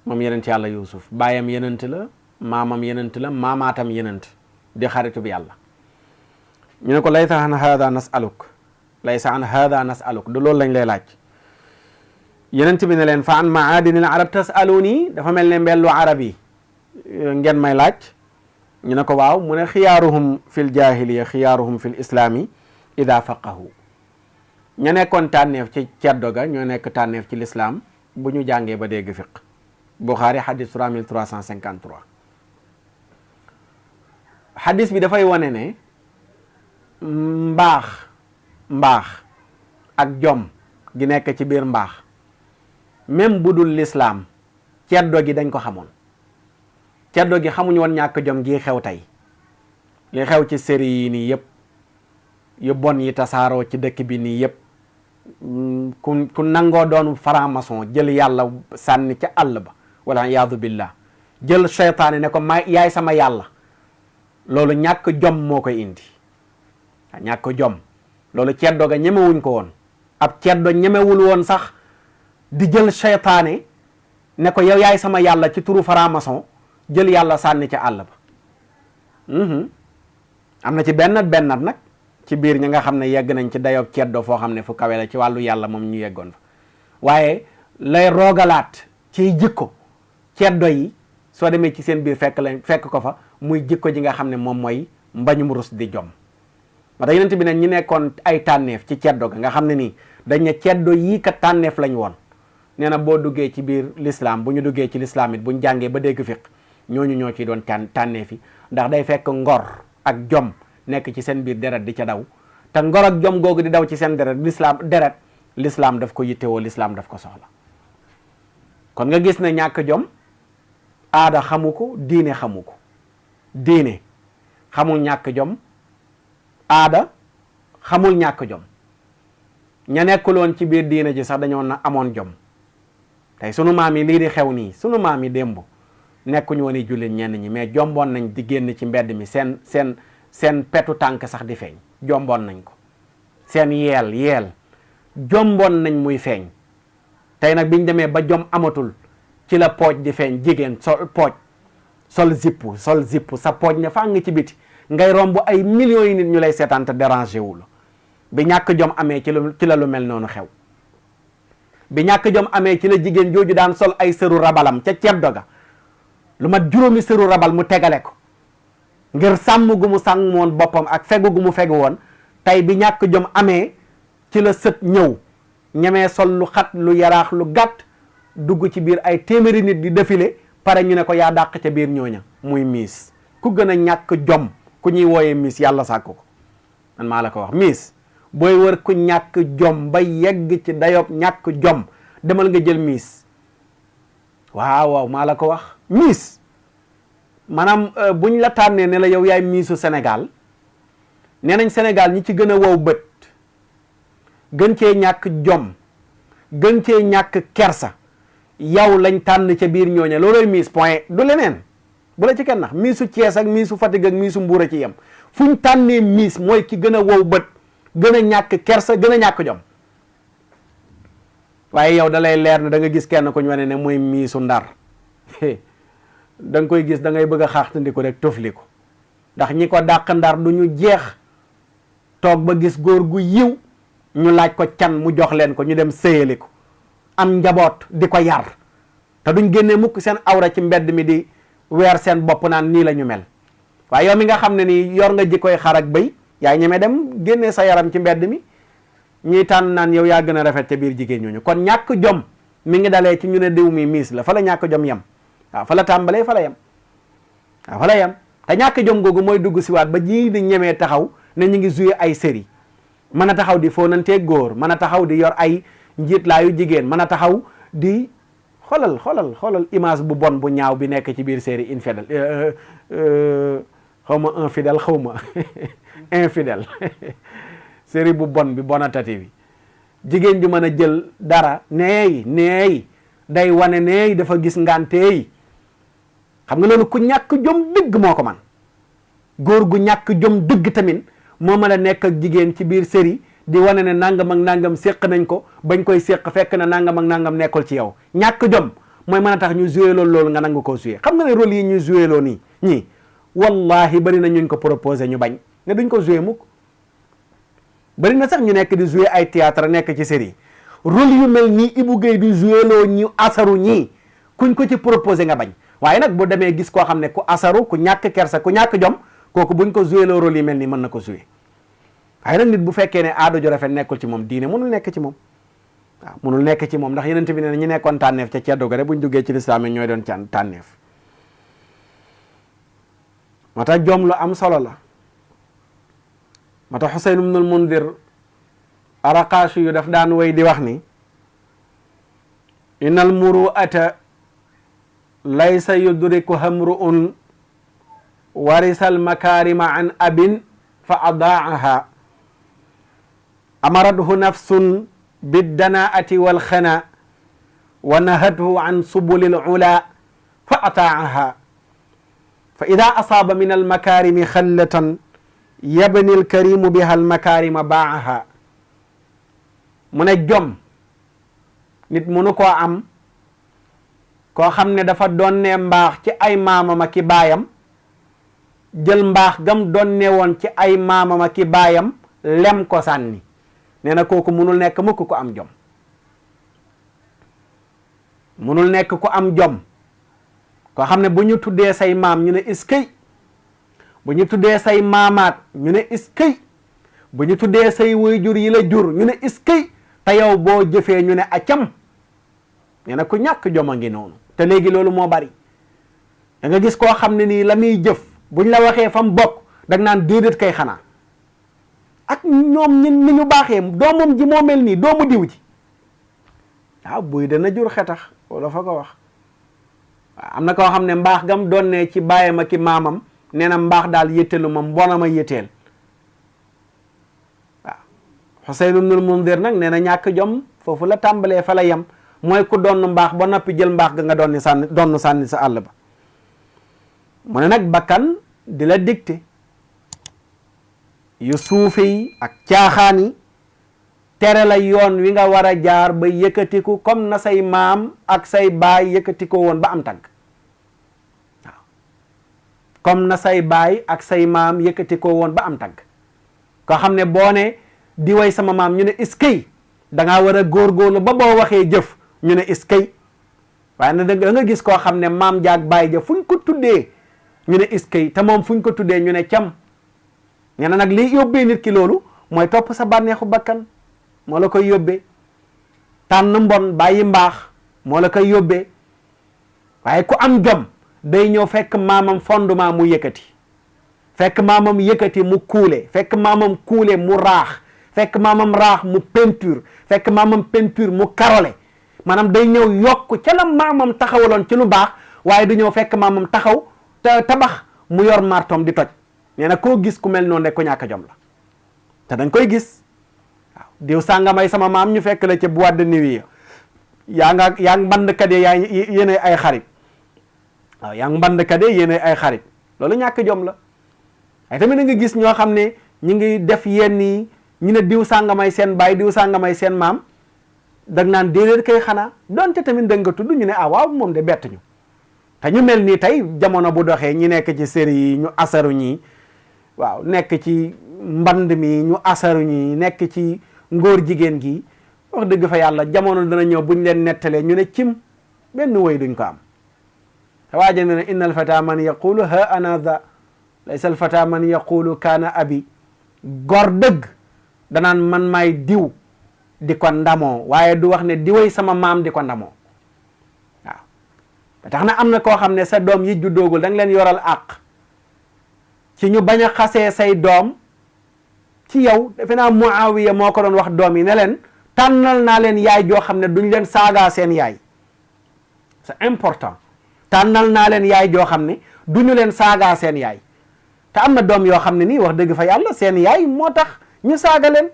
Speaker 2: moom yenenti yàlla yuusuf baayam yenenti la maamam yenenti la maamaatam yenenti di xaritu bi yàlla ñu ne ko laysa an hada nasaluk laysa an hada nasaluk du loolu lañ lay laaj yenenti bi ne leen fa an maadinil arab tasaluni dafa mel ne mbellu arab yi ngeen may laaj ñu ne ko waaw mu ne xiyaaruhum fil jahiliya xiyaaruhum fil islami ida faqahu ña nekkoon tànneef ci ceddo ga ñoo nekk tànneef ci l'islam bu ñu jàngee ba dégg fiq Bukhari hadis 3353 hadis bi dafay wane ne mbaax ak jom gi nekk ci biir mbaax même bu dul l'islam ceddo gi dañ ko xamoon ceddo gi xamuñu woon ñàkk jom gi xew tey li xew ci série yi nii yëpp yu bon yi tasaaroo ci dëkk bi nii yëpp ku nangoo doon franc-maçon jël yàlla sànni ca àll ba wala iyaadu billah jël seytaane ne ko yaay sama yàlla loolu ñàkk jom moo koy indi ñàkk jom loolu ceddo ga ñemewuñ ko woon ab ceddo ñemewul woon sax di jël seytaane ne ko yow yaay sama yàlla ci turu franc-maçon jël yàlla sànni ca àll ba am na ci bennat nag ci biir ñi nga xam ne yegg nañ ci dayob ceddo foo xam ne fu kawe la ci wàllu yàlla moom ñu yeggoon fa waaye lay roogalaat ciy jikko ceddo yi soo demee ci seen biir fekk ko fa muy jikko ji nga xam ne moom mooy mbañum rus di jom ma tax yeneen bi ne ñi nekkoon ay tànneef ci ceddo ga nga xam ne nii dañ ne ceddo yii kat tànneef lañ woon nee na boo duggee ci biir l'islam bu ñu duggee ci l'islam it buñ jàngee ba dégg fiq ñooñu ñoo ciy doon tànneef yi ndax day fekk ngor ak jom nekk ci seen biir deret di ca daw te ngor ak jom googu di daw ci seen deret l'islam daf ko yittewoo l'islam daf ko soxla kon nga gis ne ñàkk jom aada xamu ko diine xamu ko diine xamul ñàkk jom aada xamul ñàkk jom ña nekkuloon ci biir diine ji sax dañoo na amoon jom tey sunu maam yi lii di xew nii sunu maam yi démb nekkuñu woon i jullit ñenn ñi mais jomboon nañ di génn ci mbedd mi seen petu tànk sax di feeñ jomboon nañ ko seen yeel jomboon nañ muy feeñ tey nag biñ demee ba jom amatul ci la pooj di feeñ jigéen sol zippu sa pooj ne faa nga ci biti ngay romb ay millions yi nit ñu lay seetaan te dérangé wu la bi ñàkk jom amee ci la lu mel noonu xew bi ñàkk jom amee ci la jigéen jooju daan sol ay sëru rabalam ca ceddo ga lu mat juróomi sëru rabal mu tegale ko ngir sàmm gu mu sàmm woon boppam ak fegu gu mu fegu woon tey bi ñàkk jom amee ci la sët ñëw ñemee sol lu xat lu yaraax lu gàtt dugg ci biir ay téeméeri nit di défilé pare ñu ne ko yaa dàq ca biir ñooña muy miis ku gën a ñàkk jom ku ñuy wooyee miis yàlla sàkk ko man maa la ko wax miis booy wër ku ñàkk jom ba yegg ci dayob ñàkk jom demal nga jël miis waaw maa la ko wax miis maanaam buñ la tànnee ne la yow yaay miisu Sénégal nee nañ Sénégal ñi ci gën a wow bët gën cee ñàkk jom gën cee ñàkk kersa yow lañ tànn ca biir ñooña loolooy miis point du leneen bu la ci kenn nax miisu Thiès ak miisu Fatick ak miisu Mbuur a ci yem fuñ tànnee miis mooy ki gën a wow bët gën a ñàkk kersa gën a ñàkk jom waaye yow da lay leer ne da nga gis kenn ku ñu wane ne mooy miisu Ndar da nga koy gis da ngay bëgg a xaaxtandiku rek tofli ko ndax ñi ko dàq Ndar du ñu jeex toog ba gis góor gu yiw ñu laaj ko can mu jox leen ko ñu dem sëyali ko am njaboot di ko yar te duñ génnee mukk seen awra ci mbedd mi di weer seen bopp naan nii la ñu mel. waaye yow mi nga xam ne nii yor nga jikkoy xar ak bëy yaay ñeme dem génnee sa yaram ci mbedd mi ñuy tànn naan yow yaa gën a rafet ca biir jigéen ñooñu. kon ñàkk jom mi ngi dalee ci ñu ne diw mi miis la fa la ñàkk jom yem waaw fa la tàmbalee fa la yem waaw fa la yem te ñàkk jom googu mooy dugg si waat ba ñii di ñemee taxaw ne ñu ngi joué ay série mën a taxaw di fóonantee góor mën a taxaw di yor ay njiitlaayu jigéen mën a taxaw di xoolal image bu bon bu ñaaw bi nekk ci biir série infidèle xaw ma infidèle xaw ma infidèle série bu bon bi bonatati bi jigéen ju mën a jël dara neey day wane neey dafa gis nganteey xam nga loolu ku ñàkk jom dëgg moo ko man góor gu ñàkk jom dëgg tamit moo mën a nekk ak jigéen ci biir série di wane ne nangam ak nangam séq nañ ko bañ koy séq fekk na nangam ak nangam nekkul ci yow ñàkk jom mooy mën a tax ñu joué loolu nga nangu koo joué xam nga ne rôle yi ñu joué loo nii ñii wallahi bari na ñuñ ko proposé ñu bañ ne duñ ko joué mukk bari na sax ñu nekk di joué ay théâtre nekk ci série rôle yu mel nii Ibou Guèye di joué loo ñu asaru ñii kuñ ko ci proposé nga bañ waaye nag bu demee gis koo xam ne ku asaru ku ñàkk kersa ku ñàkk jom kooku buñ ko joué loo rôle yi mel nii mën na ko joué waaye nag nit bu fekkee ne aado ju rafet nekkul ci moom diine mënul nekk ci moom waaw mënul nekk ci moom ndax yeneen bi ne ñi nekkoon tànneef ca ceddo ga rek buñ duggee ci lislaam yi ñooy doon tànneef moo tax jom lu am solo la moo tax Xuseyn ibnul Mundir Araqaashi yu daf daan way di wax ni innal muru'ata laysa yudrikuha mru'un warisal makarima an abin fa adaaha amarathu nafsun biddanaati walxana wa nahathu an subuli lula fa ataaha fa ida asaaba min almakarimi xallatan yabni alkarimu biha almakarima baaha mu ne jom nit mënu koo am koo xam ne dafa doonne mbaax ci ay maamam ak i baayam jël mbaax gam doonne woon ci ay maamam ak i baayam lem ko sànni nee na kooku munul nekk mukk ku am jom munul nekk ku am jom koo xam ne bu ñu tuddee say maam ñu ne iskay bu ñu tuddee say maamaat ñu ne iskay bu ñu tuddee say waajur yi la jur ñu ne iskay te yow boo jëfee ñu ne acam nee na ku ñàkk jom a ngi noonu te léegi loolu moo bari da nga gis koo xam ne nii la muy jëf buñ la waxee fam bokk dag naan déedéet kay xanaa ak ñoom ni ñu baaxee doomam ji moo mel nii doomu diw ji waaw buy dana jur xetax wala fa ko wax waaw am na koo xam ne mbaax gam doon ne ci baayam ak ki maamam nee na mbaax daal yëttelu ma mbona ma yëtteel waaw Xuseyn ibnul Mundir nag nee na ñàkk jom foofu la tàmbalee fa la yem mooy ku doon mbaax ba noppi jël mbaax ga nga doon sànni sa àll ba mu ne nag bakkan di la dicté yu suufe yi ak caaxaan yi tere la yoon wi nga war a jaar ba yëkkatiku comme na say maam ak say baay yëkkatikoo woon ba am tagg waaw comme na say baay ak say maam yëkkatikoo woon ba am tagg koo xam ne boo ne di way sama maam ñu ne iskay dangaa war a góorgóorlu ba boo waxee jëf ñu ne iskay waaye na da nga gis koo xam ne maam jaag baay ja fuñ ko tuddee ñu ne iskay te moom fuñ ko tuddee ñu ne cam nee na nag li yóbbee nit ki loolu mooy topp sa bànneexu bakkan moo la koy yóbbee tànn mbon bàyyi mbaax moo la koy yóbbee waaye ku am jom day ñëw fekk maamam fondement mu yëkkati fekk maamam yëkkati mu kuule fekk maamam kuule mu raax fekk maamam raax mu peinture fekk maamam peinture mu karole maanaam day ñëw yokk ca la maamam taxawaloon ci lu baax waaye du ñëw fekk maamam taxaw tabax mu yor martom di toj nee na koo gis ku mel noonu rek ko ñàkk jom la te dañ koy gis waaw diw sàngamay sama maam ñu fekk la ca boîte de nuit yaa ngi mbandkat yi yaa yéene ay xarit waaw yaa ngi mbandkat yi yéene ay xarit loolu ñàkk jom la ay tamit da nga gis ñoo xam ne ñu ngi def yenn yi ñu ne diw sàngamay seen baay diw sàngamay seen maam dag naan déedéet kay xanaa donte tamit da nga tudd ñu ne ah waaw moom de bett ñu te ñu mel nii tey jamono bu doxee ñi nekk ci série yi ñu asaru ñii waaw nekk ci mband mi ñu asaru ñi nekk ci ngóor jigéen gi wax dëgg fa yàlla jamono dana ñëw buñ leen nettalee ñu ne cim benn woy duñ ko am waaja ne inna alfata man yaqulu ha ana za laysa alfata man yaqulu kaana abi gor dëgg danaan man maay diw di ko ndamoo waaye du wax ne diwéy sama maam di ko ndamoo waaw ba tax na am na koo xam ne sa doom yi juddoogul da nga leen yoral àq ci ñu bañ a xasee say doom ci yow defe naa Muawiya moo ko doon wax doom yi ne leen tànnal naa leen yaay joo xam ne duñ leen saagaa seen yaay c'est important tànnal naa leen yaay joo xam ne duñu leen saagaa seen yaay te am na doom yoo xam ne nii wax dëgg fa yàlla seen yaay moo tax ñu saaga leen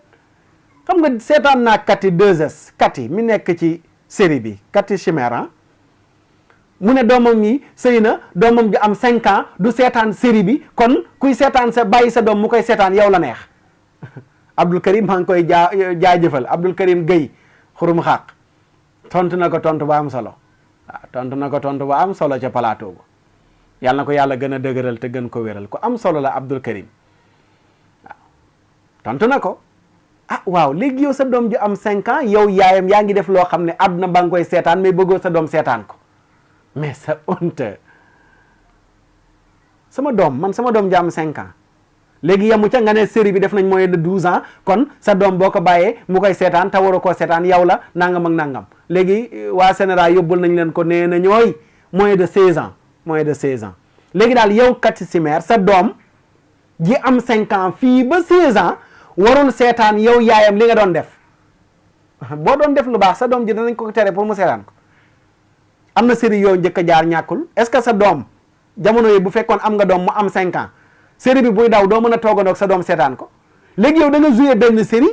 Speaker 2: xam nga seetaan naa Kati 2S Kati mi nekk ci série bi Kati Chimère mu ne doomam yi sëy na doomam ju am 5 ans du seetaan série bi kon kuy seetaan sa bàyyi sa doom mu koy seetaan yow la neex Abdul Karim maa ngi koy jaajëfal Abdul Karim Gueye xurum xaq tontu na ko tontu ba am solo waaw tontu na ko tontu ba am solo ca plateau ba yàlla na ko yàlla gën a dëgëral te gën ko wéral ko am solo la Abdul Karim waaw tontu na ko waaw léegi yow sa doom ju am 5 ans yow yaayam yaa ngi def loo xam ne àdduna ba nga koy seetaan mais bëggoo sa doom seetaan ko mais sa honte sama doom ju am 5 ans léegi yamu ca nga ne série bi def nañ moyen de 12 ans kon sa doom boo ko bàyyee mu koy seetaan te waroo koo seetaan yow la nangam ak nangam léegi waa Sénégal yóbbul nañ leen ko nee na ñooy moyen de 16 ans léegi daal yow Kati Chimère sa doom ji am 5 ans fii ba 16 ans warul seetaan yow yaayam li nga doon def boo doon def lu baax sa doom ji danañ ko tere pour mu seetaan ko am na série yoo njëkk a jaar ñàkkul est-ce que sa doom jamono yi bu fekkoon am nga doom mu am 5 ans série bi buy daw doo mën a toogandoog sa doom seetaan ko léegi yow da nga joué benn série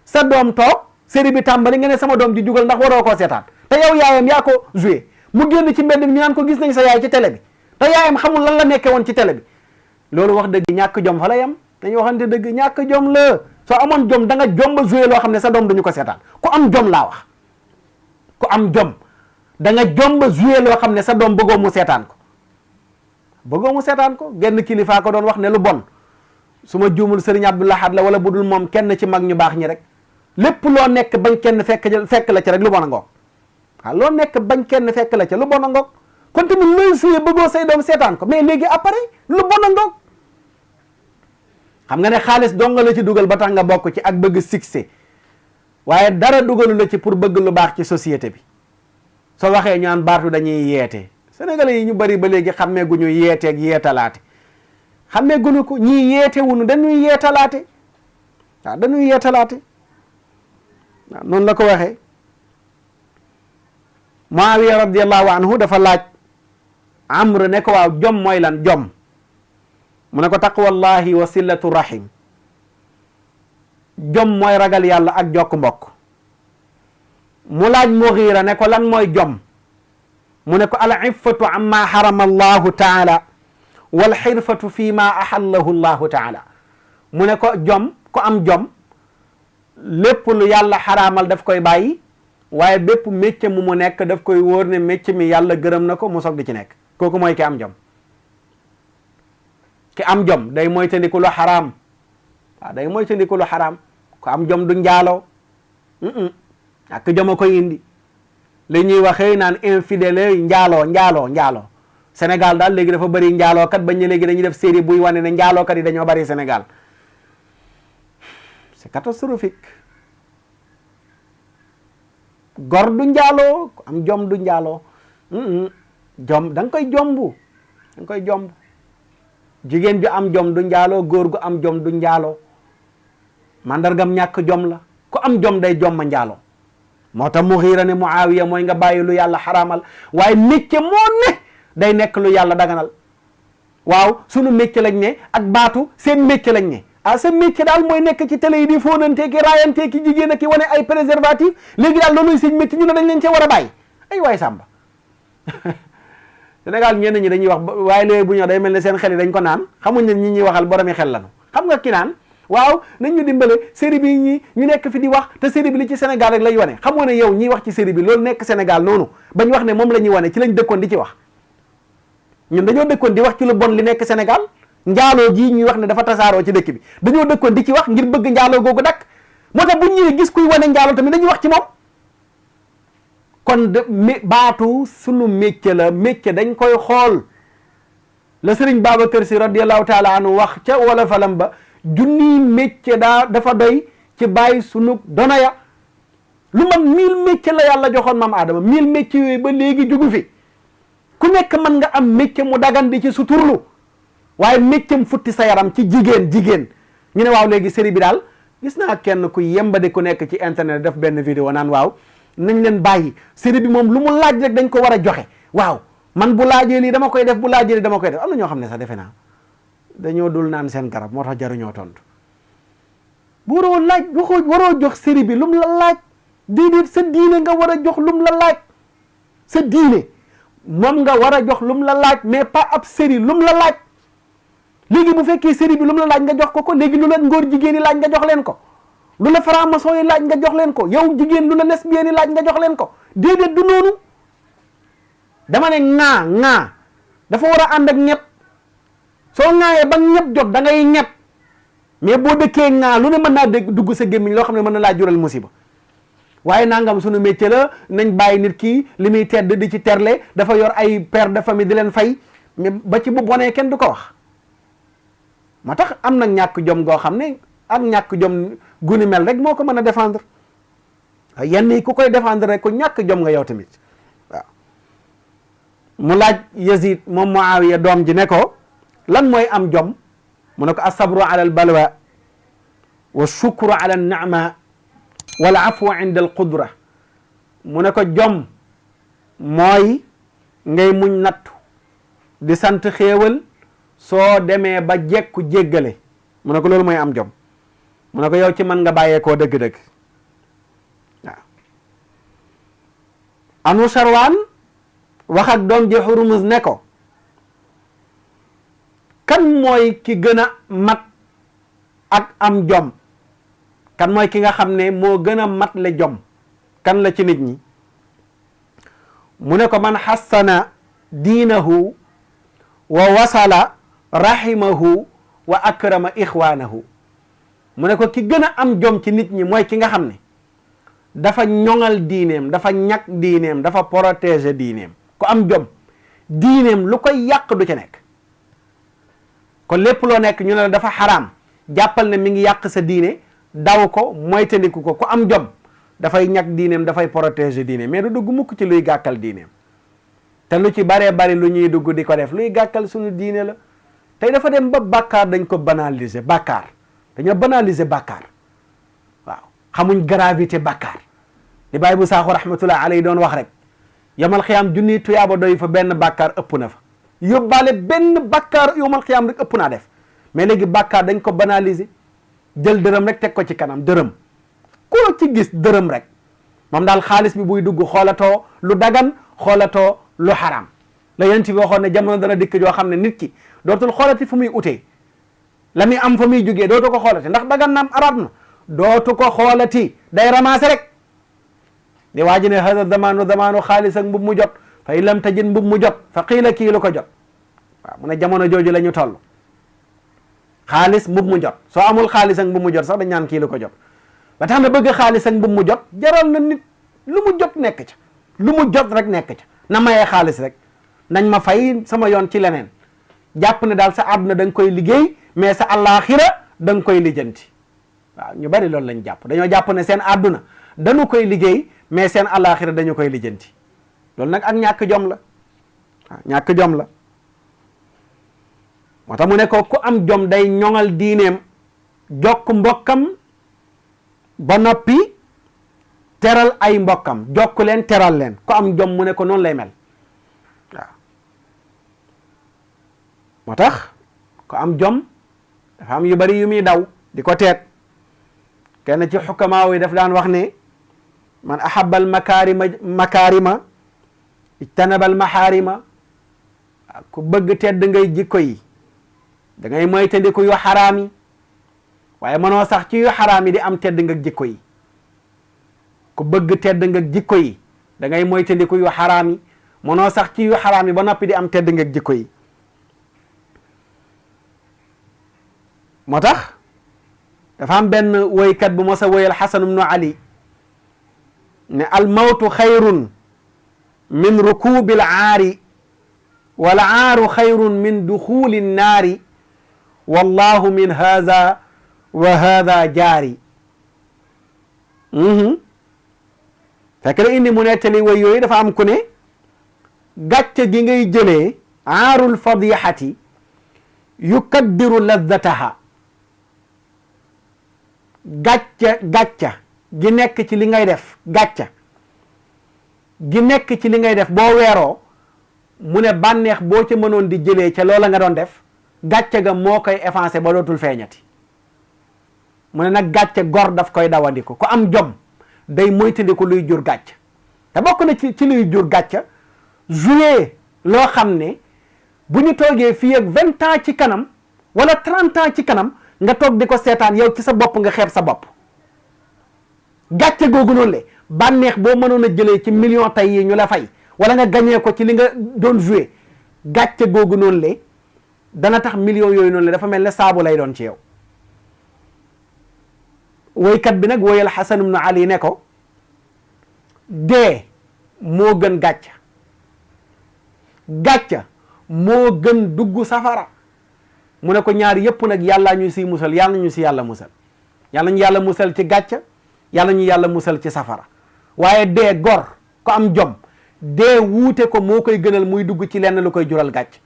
Speaker 2: sa doom toog série bi tàmbali nga ne sama doom ji jugal ndax waroo koo seetaan te yow yaayam yaa ko joué mu génn ci mbedd mi ñu naan ko gis nañ sa yaay ci télé bi te yaayam xamul lan la nekkee woon ci télé bi loolu wax dëgg ñàkk jom fa la yam dañuy waxante dëgg ñàkk jom la soo amoon jom da nga jom ba joué loo xam ne sa doom duñu ko seetaan ku am jom laa wax ku am jom da nga jom ba joué loo xam ne sa doom bëggoo mu seetaan ko genn kilifaa ko doon wax ne lu bon su ma juumul Serigne Abdou Lahad la wala budul moom kenn ci mag ñu baax ñi rek lépp loo nekk bañ kenn fekk la ci rek lu bon a ngoog waaw loo nekk bañ kenn fekk la ci lu bon a ngoog kon tamit looy joué bëggoo say doom seetaan ko mais léegi après lu bon a ngoog xam nga ne xaalis dong la ci dugal ba tax nga bokk ci ak bëgg succès waaye dara dugalu la ci pour bëgg lu baax ci société bi soo waxee ñu naan baatu dañuy yeete Sénégalais yi ñu bari ba léegi xammee gu ñu yeeteeg yeetalaate xammee guñu ko ñii yeete wuñu dañuy yeetalaate waaw dañuy yeetalaate waaw noonu la ko waxee Muawiya radiyallahu anhu dafa laaj Amr ne ko waaw jom mooy lan jom mu ne ko taqwallahi wa sillatu rahim jom mooy ragal yàlla ak jokk mbokk mu laaj Mughira ne ko lan mooy jom mu ne ko al iffatu amma harama allahu taala wal xirfatu fi ma ahallahu allahu taala mu ne ko jom ko am jom lépp lu yàlla xaraamal daf koy bàyyi waaye bépp métier mu nekk daf koy wóor ne métier mi yàlla gërëm na ko mu soog di ci nekk kooku mooy ki am jom ki am jom day moytandiku lu xaraam waaw day moytandiku lu xaraam ko am jom du njaaloo ak jom a koy indi li ñuy waxee naan infidèle njaaloo Sénégal daal léegi dafa bëri njaaloo kat bañ ne léegi dañuy def série buy wane ne njaaloo kat yi dañoo bëri Sénégal c'est catastrophique gor du njaaloo ku am jom du njaaloo jom da nga koy jomb jigéen ju am jom du njaaloo góor gu am jom du njaaloo mandargam ñàkk jom la ku am jom day jomma njaaloo moo tax Mughira ne Muawiya mooy nga bàyyi lu yàlla xaraamal waaye métier moo ne day nekk lu yàlla daganal waaw sunu métier lañ ne ak baatu seen métier lañ ne sa métier daal mooy nekk ci télé yi di fóonantee ki raayantee ki jigéen ak ki wane ay préservatif léegi daal looluy seen métier ñu ne dañ leen cee war a bàyyi ay waay sàmba Sénégal ñenn ñi dañuy wax waaye léegi bu ñëw day mel ne seen xel yi dañ ko naan xamuñ ne ñi ñuy waxal boromi xel lañu xam nga ki naan waaw nañ ñu dimbale série bi ñu nekk fi di wax te série bi li ci Sénégal rek lay wane xamoo ne yow ñiy wax ci série bi loolu nekk Sénégal noonu bañ wax ne moom la ñuy wane ci lañ dëkkoon di ci wax ñun dañoo dëkkoon di wax ci lu bon li nekk Sénégal njaaloo gii ñuy wax ne dafa tasaaroo ci dëkk bi dañoo dëkkoon di ci wax ngir bëgg njaaloo googu dakk moo tax bu ñëwee gis kuy wane njaaloo tamit dañuy wax ci moom. kon baatu sunu métier la métier dañ koy xool la sëriñ Babacar Si radiyallahu taala anhu wax ca wala falam ba junniy métier dafa doy ci bàyyi sunu dona ya lu man 1000 métier la yàlla joxoon maam Adama 1000 métier yooyu ba léegi jugu fi ku nekk mën nga am métier mu dagan di ci suturlu waaye métier mu futti sa yaram ci jigéen ñu ne waaw léegi série bi daal gis naa kenn ku yembade ku nekk ci internet def benn vidéo naan waaw nañ leen bàyyi série bi moom lu mu laaj rek dañ ko war a joxe waaw man bu laajee lii dama koy def bu laajee lii dama koy def am na ñoo xam ne sax defe naa dañoo dul naan seen garab moo tax jaruñoo tontu bu waroo jox série bi lu mu la laaj déedéet sa diine nga war a jox lu mu la laaj sa diine moom nga war a jox lu mu la laaj mais pas ab série lu mu la laaj léegi bu fekkee série bi lu mu la laaj nga jox ko léegi lu la ngóor jigéen yi laaj nga jox leen ko lu la franc-maçon yi laaj nga jox leen ko yow jigéen lu la lesbienne yi laaj nga jox leen ko déedéet du noonu dama ne ŋaa dafa war a ànd ak ñett soo ŋaayee ba ñett jot da ngay ñett mais boo dëkkee ŋaa lu ne mën naa dugg sa gémmiñ loo xam ne mën na laa jural musiba waaye nangam sunu métier la nañ bàyyi nit ki li muy tedd di ci terle dafa yor ay père de famille di leen fay mais ba ci bu bonee kenn du ko wax moo tax am na ñàkk jom goo xam ne ak ñàkk jom guni mel rek moo ko mën a défendre yenn yi ku koy défendre rek ku ñàkk jom nga yow tamit waaw mu laaj Yazid moom Muawiya doom ji ne ko lan mooy am jom mu ne ko asabru ala al balwa wa shukru ala an ni'ma wal afwu inda al qudra mu ne ko jom mooy ngay muñ nattu di sant xéewal soo demee ba jekku jéggale mu ne ko loolu mooy am jom mu ne ko yow ci man nga bàyyeekoo dëgg-dëgg waaw anu Sarwaan wax ak doom ji Hurmuz ne ko kan mooy ki gën a mat ak am jom kan mooy ki nga xam ne moo gën a mat le jom kan la ci nit ñi mu ne ko man xassana diinahu wa wasala rahimahu wa akrama ixwaanahu mu ne ko ki gën a am jom ci nit ñi mooy ki nga xam ne dafa ñoŋal diineem dafa ñag diineem dafa protéger diineem ku am jom diineem lu koy yàq du ca nekk kon lépp loo nekk ñu ne la dafa xaraam jàppal ne mi ngi yàq sa diine daw ko moytandiku ko ku am jom dafay ñag diineem dafay protéger diineem mais du dugg mukk ci luy gàkkal diineem te lu ci baree bari lu ñuy dugg di ko def luy gàkkal suñu diine la tey dafa dem ba bàkkaar dañ ko banaliser bàkkaar dañoo banaliser bàkkaar waaw xamuñ gravité bàkkaar li bàyyi bu saaxu rahmatullah alayhi doon wax rek yamal xiyaam junniy tuyaaba doy fa benn bàkkaar ëpp na fa yóbbaale benn bàkkaar yomal xiyaam rek ëpp naa def mais léegi bàkkaar dañ ko banaliser jël dërëm rek teg ko ci kanam dërëm koo ci gis dërëm rek moom daal xaalis bi buy dugg xoolatoo lu dagan xoolatoo lu xaraam la yonent bi waxoon ne jamono dana dikk joo xam ne nit ki dootul xoolati fu muy utee la muy am fa muy jógee dootu ko xoolati ndax dagan naam araam na dootu ko xoolati day ramassé rek di waaji ne hada damaanu xaalis ak mbub mu jot fa in lam tajid mbub mu jot fa qiila kii lu ko jot waaw mu ne jamono jooju la ñu toll xaalis mbub mu jot soo amul xaalis ak mbub mu jot sax dañ ñaan kii lu ko jot ba tax na bëgg xaalis ak mbub mu jot jaral na nit lu mu jot nekk ca lu mu jot rek nekk ca na mayee xaalis rek nañ ma fay sama yoon ci leneen jàpp ne daal sa àdduna da nga koy liggéey mais sa àllaaxira da nga koy lijjanti waaw ñu bari loolu lañ jàpp dañoo jàpp ne seen àdduna dañu koy liggéey mais seen àllaaxira dañu koy lijjanti loolu nag ak ñàkk jom la waaw ñàkk jom la moo tax mu ne ko ku am jom day ñoŋal diineem jokk mbokkam ba noppi teral ay mbokkam jokk leen teral leen ku am jom mu ne ko noonu lay mel waaw moo tax ku am jom dafa am yu bari yu muy daw di ko teet kenn ci xukamaaw yi daf daan wax ne man ahabba al makaarima ijtanaba al mahaarima ku bëgg tedd ngay jikko yi da ngay moytandiku yu xaraam yi waaye mënoo sax ci yu xaraam yi di am tedd nga jikko yi ku bëgg tedd nga jikko yi da ngay moytandiku yu xaraam yi mënoo sax ci yu xaraam yi ba noppi di am tedd nga jikko yi moo tax dafa am benn woykat bu mos a woyal Xasan ibnu Ali ne al mawtu xayrun min rukubil aari wal aaru xayrun min duxuli nnaari wallahu min haza wa haza jaari. fekk na indi mu nettali way yooyu dafa am ku ne gàcce gi ngay jëlee aarul fadixati yukaddiru lazzataha, gàcca gi nekk ci li ngay def, gàcca gi nekk ci li ngay def boo weeroo mu ne bànneex boo ca mënoon di jëlee ca loola nga doon def gàcce ga moo koy effacé ba dootul feeñati. mu ne nag gàcce gor daf koy dawandiku, ku am jom day moytandiku luy jur gàcc. te bokk na ci luy jur gàcca jouer loo xam ne bu ñu toogee fii ak 20 ans ci kanam wala 30 ans ci kanam nga toog di ko seetaan yow ci sa bopp nga xeeb sa bopp. gàcce googu noonu le bànneex boo mënoon a jëlee ci million tey yi ñu la fay wala nga gañee ko ci li nga doon jouer, gàcce googu noonu le dana tax millions yooyu noonu le dafa mel ne saabu lay doon ci yow. woykat bi nag woyal Xasan ibnu Ali ne ko dee moo gën gàcca, gàcca moo gën dugg safara. mu ne ko ñaar yëpp nag yàlla ñu si musal, yàlla ñu si yàlla musal, yàlla ñu yàlla musal ci gàcca, yàlla ñu yàlla musal ci safara. waaye dee gor ko am jom dee wuute ko moo koy gënal muy dugg ci lenn lu koy jural gàcc.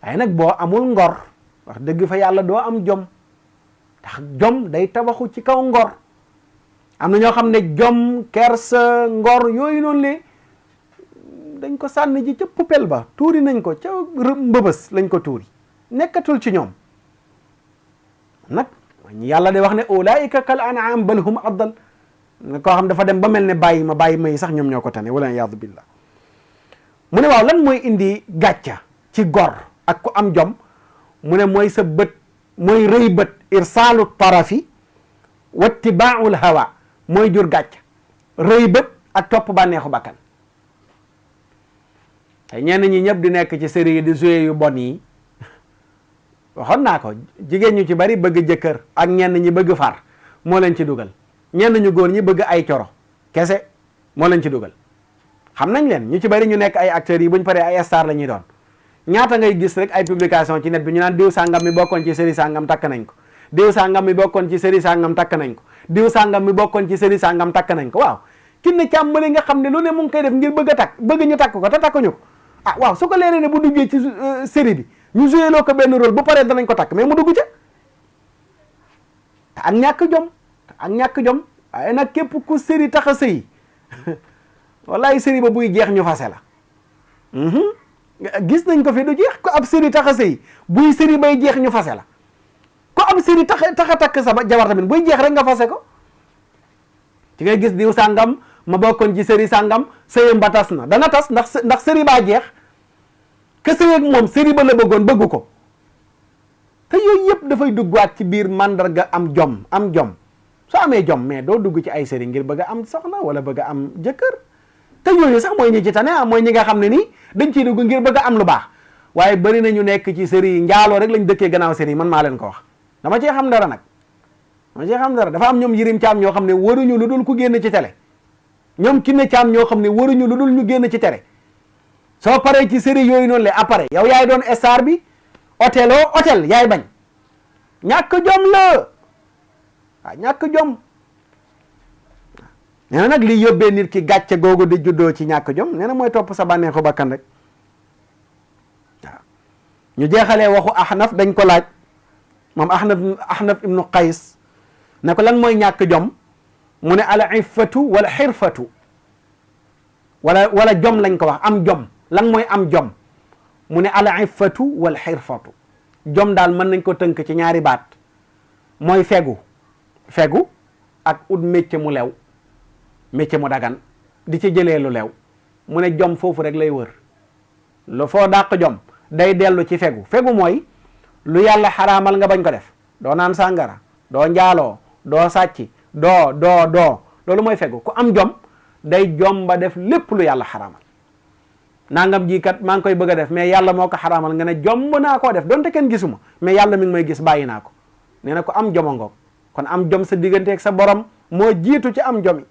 Speaker 2: waaye nag boo amul ngor wax dëgg fa yàlla doo am jom, ndax jom day tabaxu ci kaw ngor. am na ñoo xam ne jom kersa ngor yooyu noonu le dañ ko sànni ji ca poubelle ba, tuuri nañ ko ca mbëbës lañ ko tuuri, nekkatul ci ñoom. nag yàlla de wax ne ulaika kal an'am bal hum adal, koo xam dafa dem ba mel ne bàyyi ma yi sax ñoom ñoo ko tane wala iyaadu billah. mu ne waaw lan mooy indi gàcca ci gor ak ku am jom? mu ne mooy sa bët, mooy rëy bët, irsaalu tarafi wattibaa'ul hawa mooy jur gàcca, rëy bët ak topp bànneexu bakkan. te ñenn ñi ñëpp di nekk ci série yi di jouer yu bon yi waxoon naa ko, jigéen ñu ci bari bëgg jëkkër ak ñenn ñi bëgg far moo leen ci dugal, ñenn ñu góor ñi bëgg ay coro kese moo leen ci dugal. xam nañ leen ñu ci bari ñu nekk ay acteurs yi buñ paree ay star la ñuy doon. ñaata ngay gis rek ay publication ci net bi ñu naan diw sàngam mi bokkoon ci série sàngam takk nañ ko, diw sàngam mi bokkoon ci série sàngam takk nañ ko, diw sàngam mi bokkoon ci série sàngam takk nañ ko. waaw Kiné Thiam mali nga xam ne lu ne mu ngi koy def ngir bëgg a takk, bëgg ñu takk ko te takkuñu ko. ah waaw su ko leeree ne bu duggee ci série bi ñu joué loo ko benn rôle bu paree danañ ko takk, mais mu dugg ca. te ak ñàkk jom waaye nag képp ku série tax a sëy wallaay série ba buy jeex ñu fase la. gis nañ ko fi du jeex ko ab série tax a sëy buy série bay jeex ñu fase la, ko ab série tax a takk sa jabar tamit buy jeex rek nga fase ko. ci ngay gis diw sàngam ma bokkoon ci série sàngam sëyam ba tas na, dana tas ndax série baa jeex, ke sëy ak moom série ba la bëggu ko. te yooyu yëpp dafay duggaat ci biir màndarga am jom soo amee jom mais doo dugg ci ay série ngir bëgg a am soxna wala bëgg a am jëkkër. te yooyu sax mooy ñi ci tane mooy ñi nga xam ne nii dañ ciy dugg ngir bëgg a am lu baax, waaye bari na ñu nekk ci série yi njaaloo rek lañ dëkkee gannaaw série yi, man maa leen ko wax. dama cee xam dara nag, dafa am ñoom Yirim Caam ñoo xam ne waruñu lu dul ku génn ci télé, ñoom Kiné Caam ñoo xam ne waruñu lu dul ñu génn ci télé. soo paree ci série yooyu noonu le après yow yaay doon star bi, hôtel yaay bañ. ñàkk jom la waaw, ñàkk jom. nee na nag li yóbbee nit ki gàcce googu di juddoo ci ñàkk jom nee na mooy topp sa bànneexu bakkan rek. waaw ñu jeexalee waxu Ahnaf, dañ ko laaj moom Ahnaf ibnu Qays ne ko lan mooy ñàkk jom? mu ne al iffatu wala xirfatu wala jom lañ ko wax, am jom. lan mooy am jom? mu ne al iffatu wal xirfatu. jom daal mën nañ ko tënk ci ñaari baat, mooy fegu ak ut métier mu lew, métier mu dagan di ci jëlee lu lew. mu ne jom foofu rek lay wër, lu foo dàq jom day dellu ci fegu mooy lu yàlla xaraamal nga bañ ko def, doo naan sàngara, doo njaaloo, doo sàcc, doo loolu mooy fegu. ku am jom day jom ba def lépp lu yàlla xaraamal. nangam ji kat maa ngi koy bëgg a def mais yàlla moo ko xaraamal nga ne jomb naa koo def donte kenn gisuma mais yàlla mi ngi may gis bàyyi naa ko. nee na ko am joma ngoog kon am jom sa digganteeg sa borom moo jiitu ci am jomi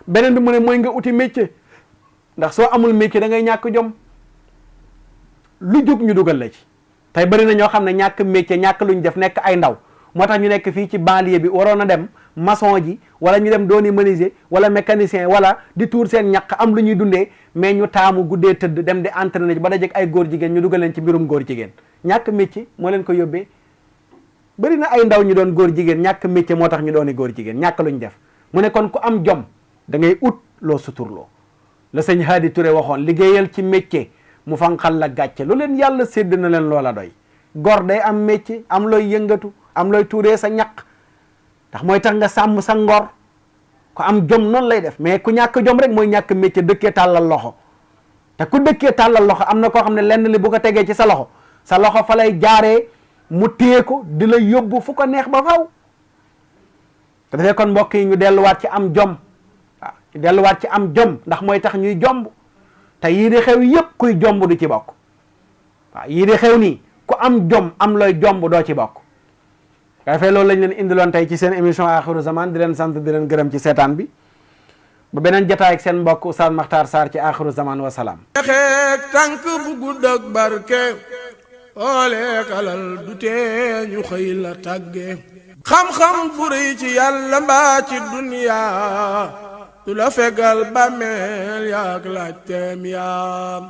Speaker 2: beneen bi mu ne mooy nga uti métier ndax soo amul métier da ngay ñàkk jom lu jug ñu dugal la ci. tey bëri na ñoo xam ne ñàkk métier ñàkk luñ def nekk ay ndaw moo tax ñu nekk fii ci banlieue bi waroon a dem maçon ji wala ñu dem dooni menuisier wala mécanicien wala di tuur seen ñaq am lu ñuy dundee mais ñu taamu guddee tëdd dem di entraîner ba dajeg ay góor jigéen ñu dugal leen ci mbirum góor jigéen ñàkk métier moo leen ko yóbbee. bëri na ay ndaw ñu doon góor jigéen ñàkk métier moo tax ñu dooni góor jigéen ñàkk luñ def mu ne kon ku am jom da ngay ut loo suturloo la sëñ Hadi Touré waxoon liggéeyal ci métier mu fanqal la gàcce lu leen yàlla sédd na leen loola doy gor day am métier am looy yëngatu am looy tuuree sa ñaq ndax mooy tax nga sàmm sa ngor ku am jom noonu lay def mais ku ñàkk jom rek mooy ñàkk métier dëkkee tàllal loxo te ku dëkkee tàllal loxo am na koo xam ne lenn li bu ko tegee ci sa loxo fa lay jaaree mu téye ko di la yóbbu fu ko neex ba faw te dafay kon mbokk yi ñu delluwaat ci am jom waaw ñu delluwaat ci am jom ndax mooy tax ñuy jomb te yii di xew yépp kuy jomb du ci bokk waaw yii di xew nii ku am jom am looy jomb doo ci bokk dafay loolu lañ leen indiloon tey ci seen émission Axiru Zaman di leen sant di leen gërëm ci seetaan bi ba beneen jotaay ak seen mbokk Oustaz Makhtar Sarr ci Axiru Zaman wa salaam.
Speaker 1: xeek tànk bu gudd ak barke ooleek alal du tee ñu xëy la tàgge xam-xam bu rëy ci yàlla mbaa ci duniyaa du la fegal bàmmeel yaak laaj teem yaam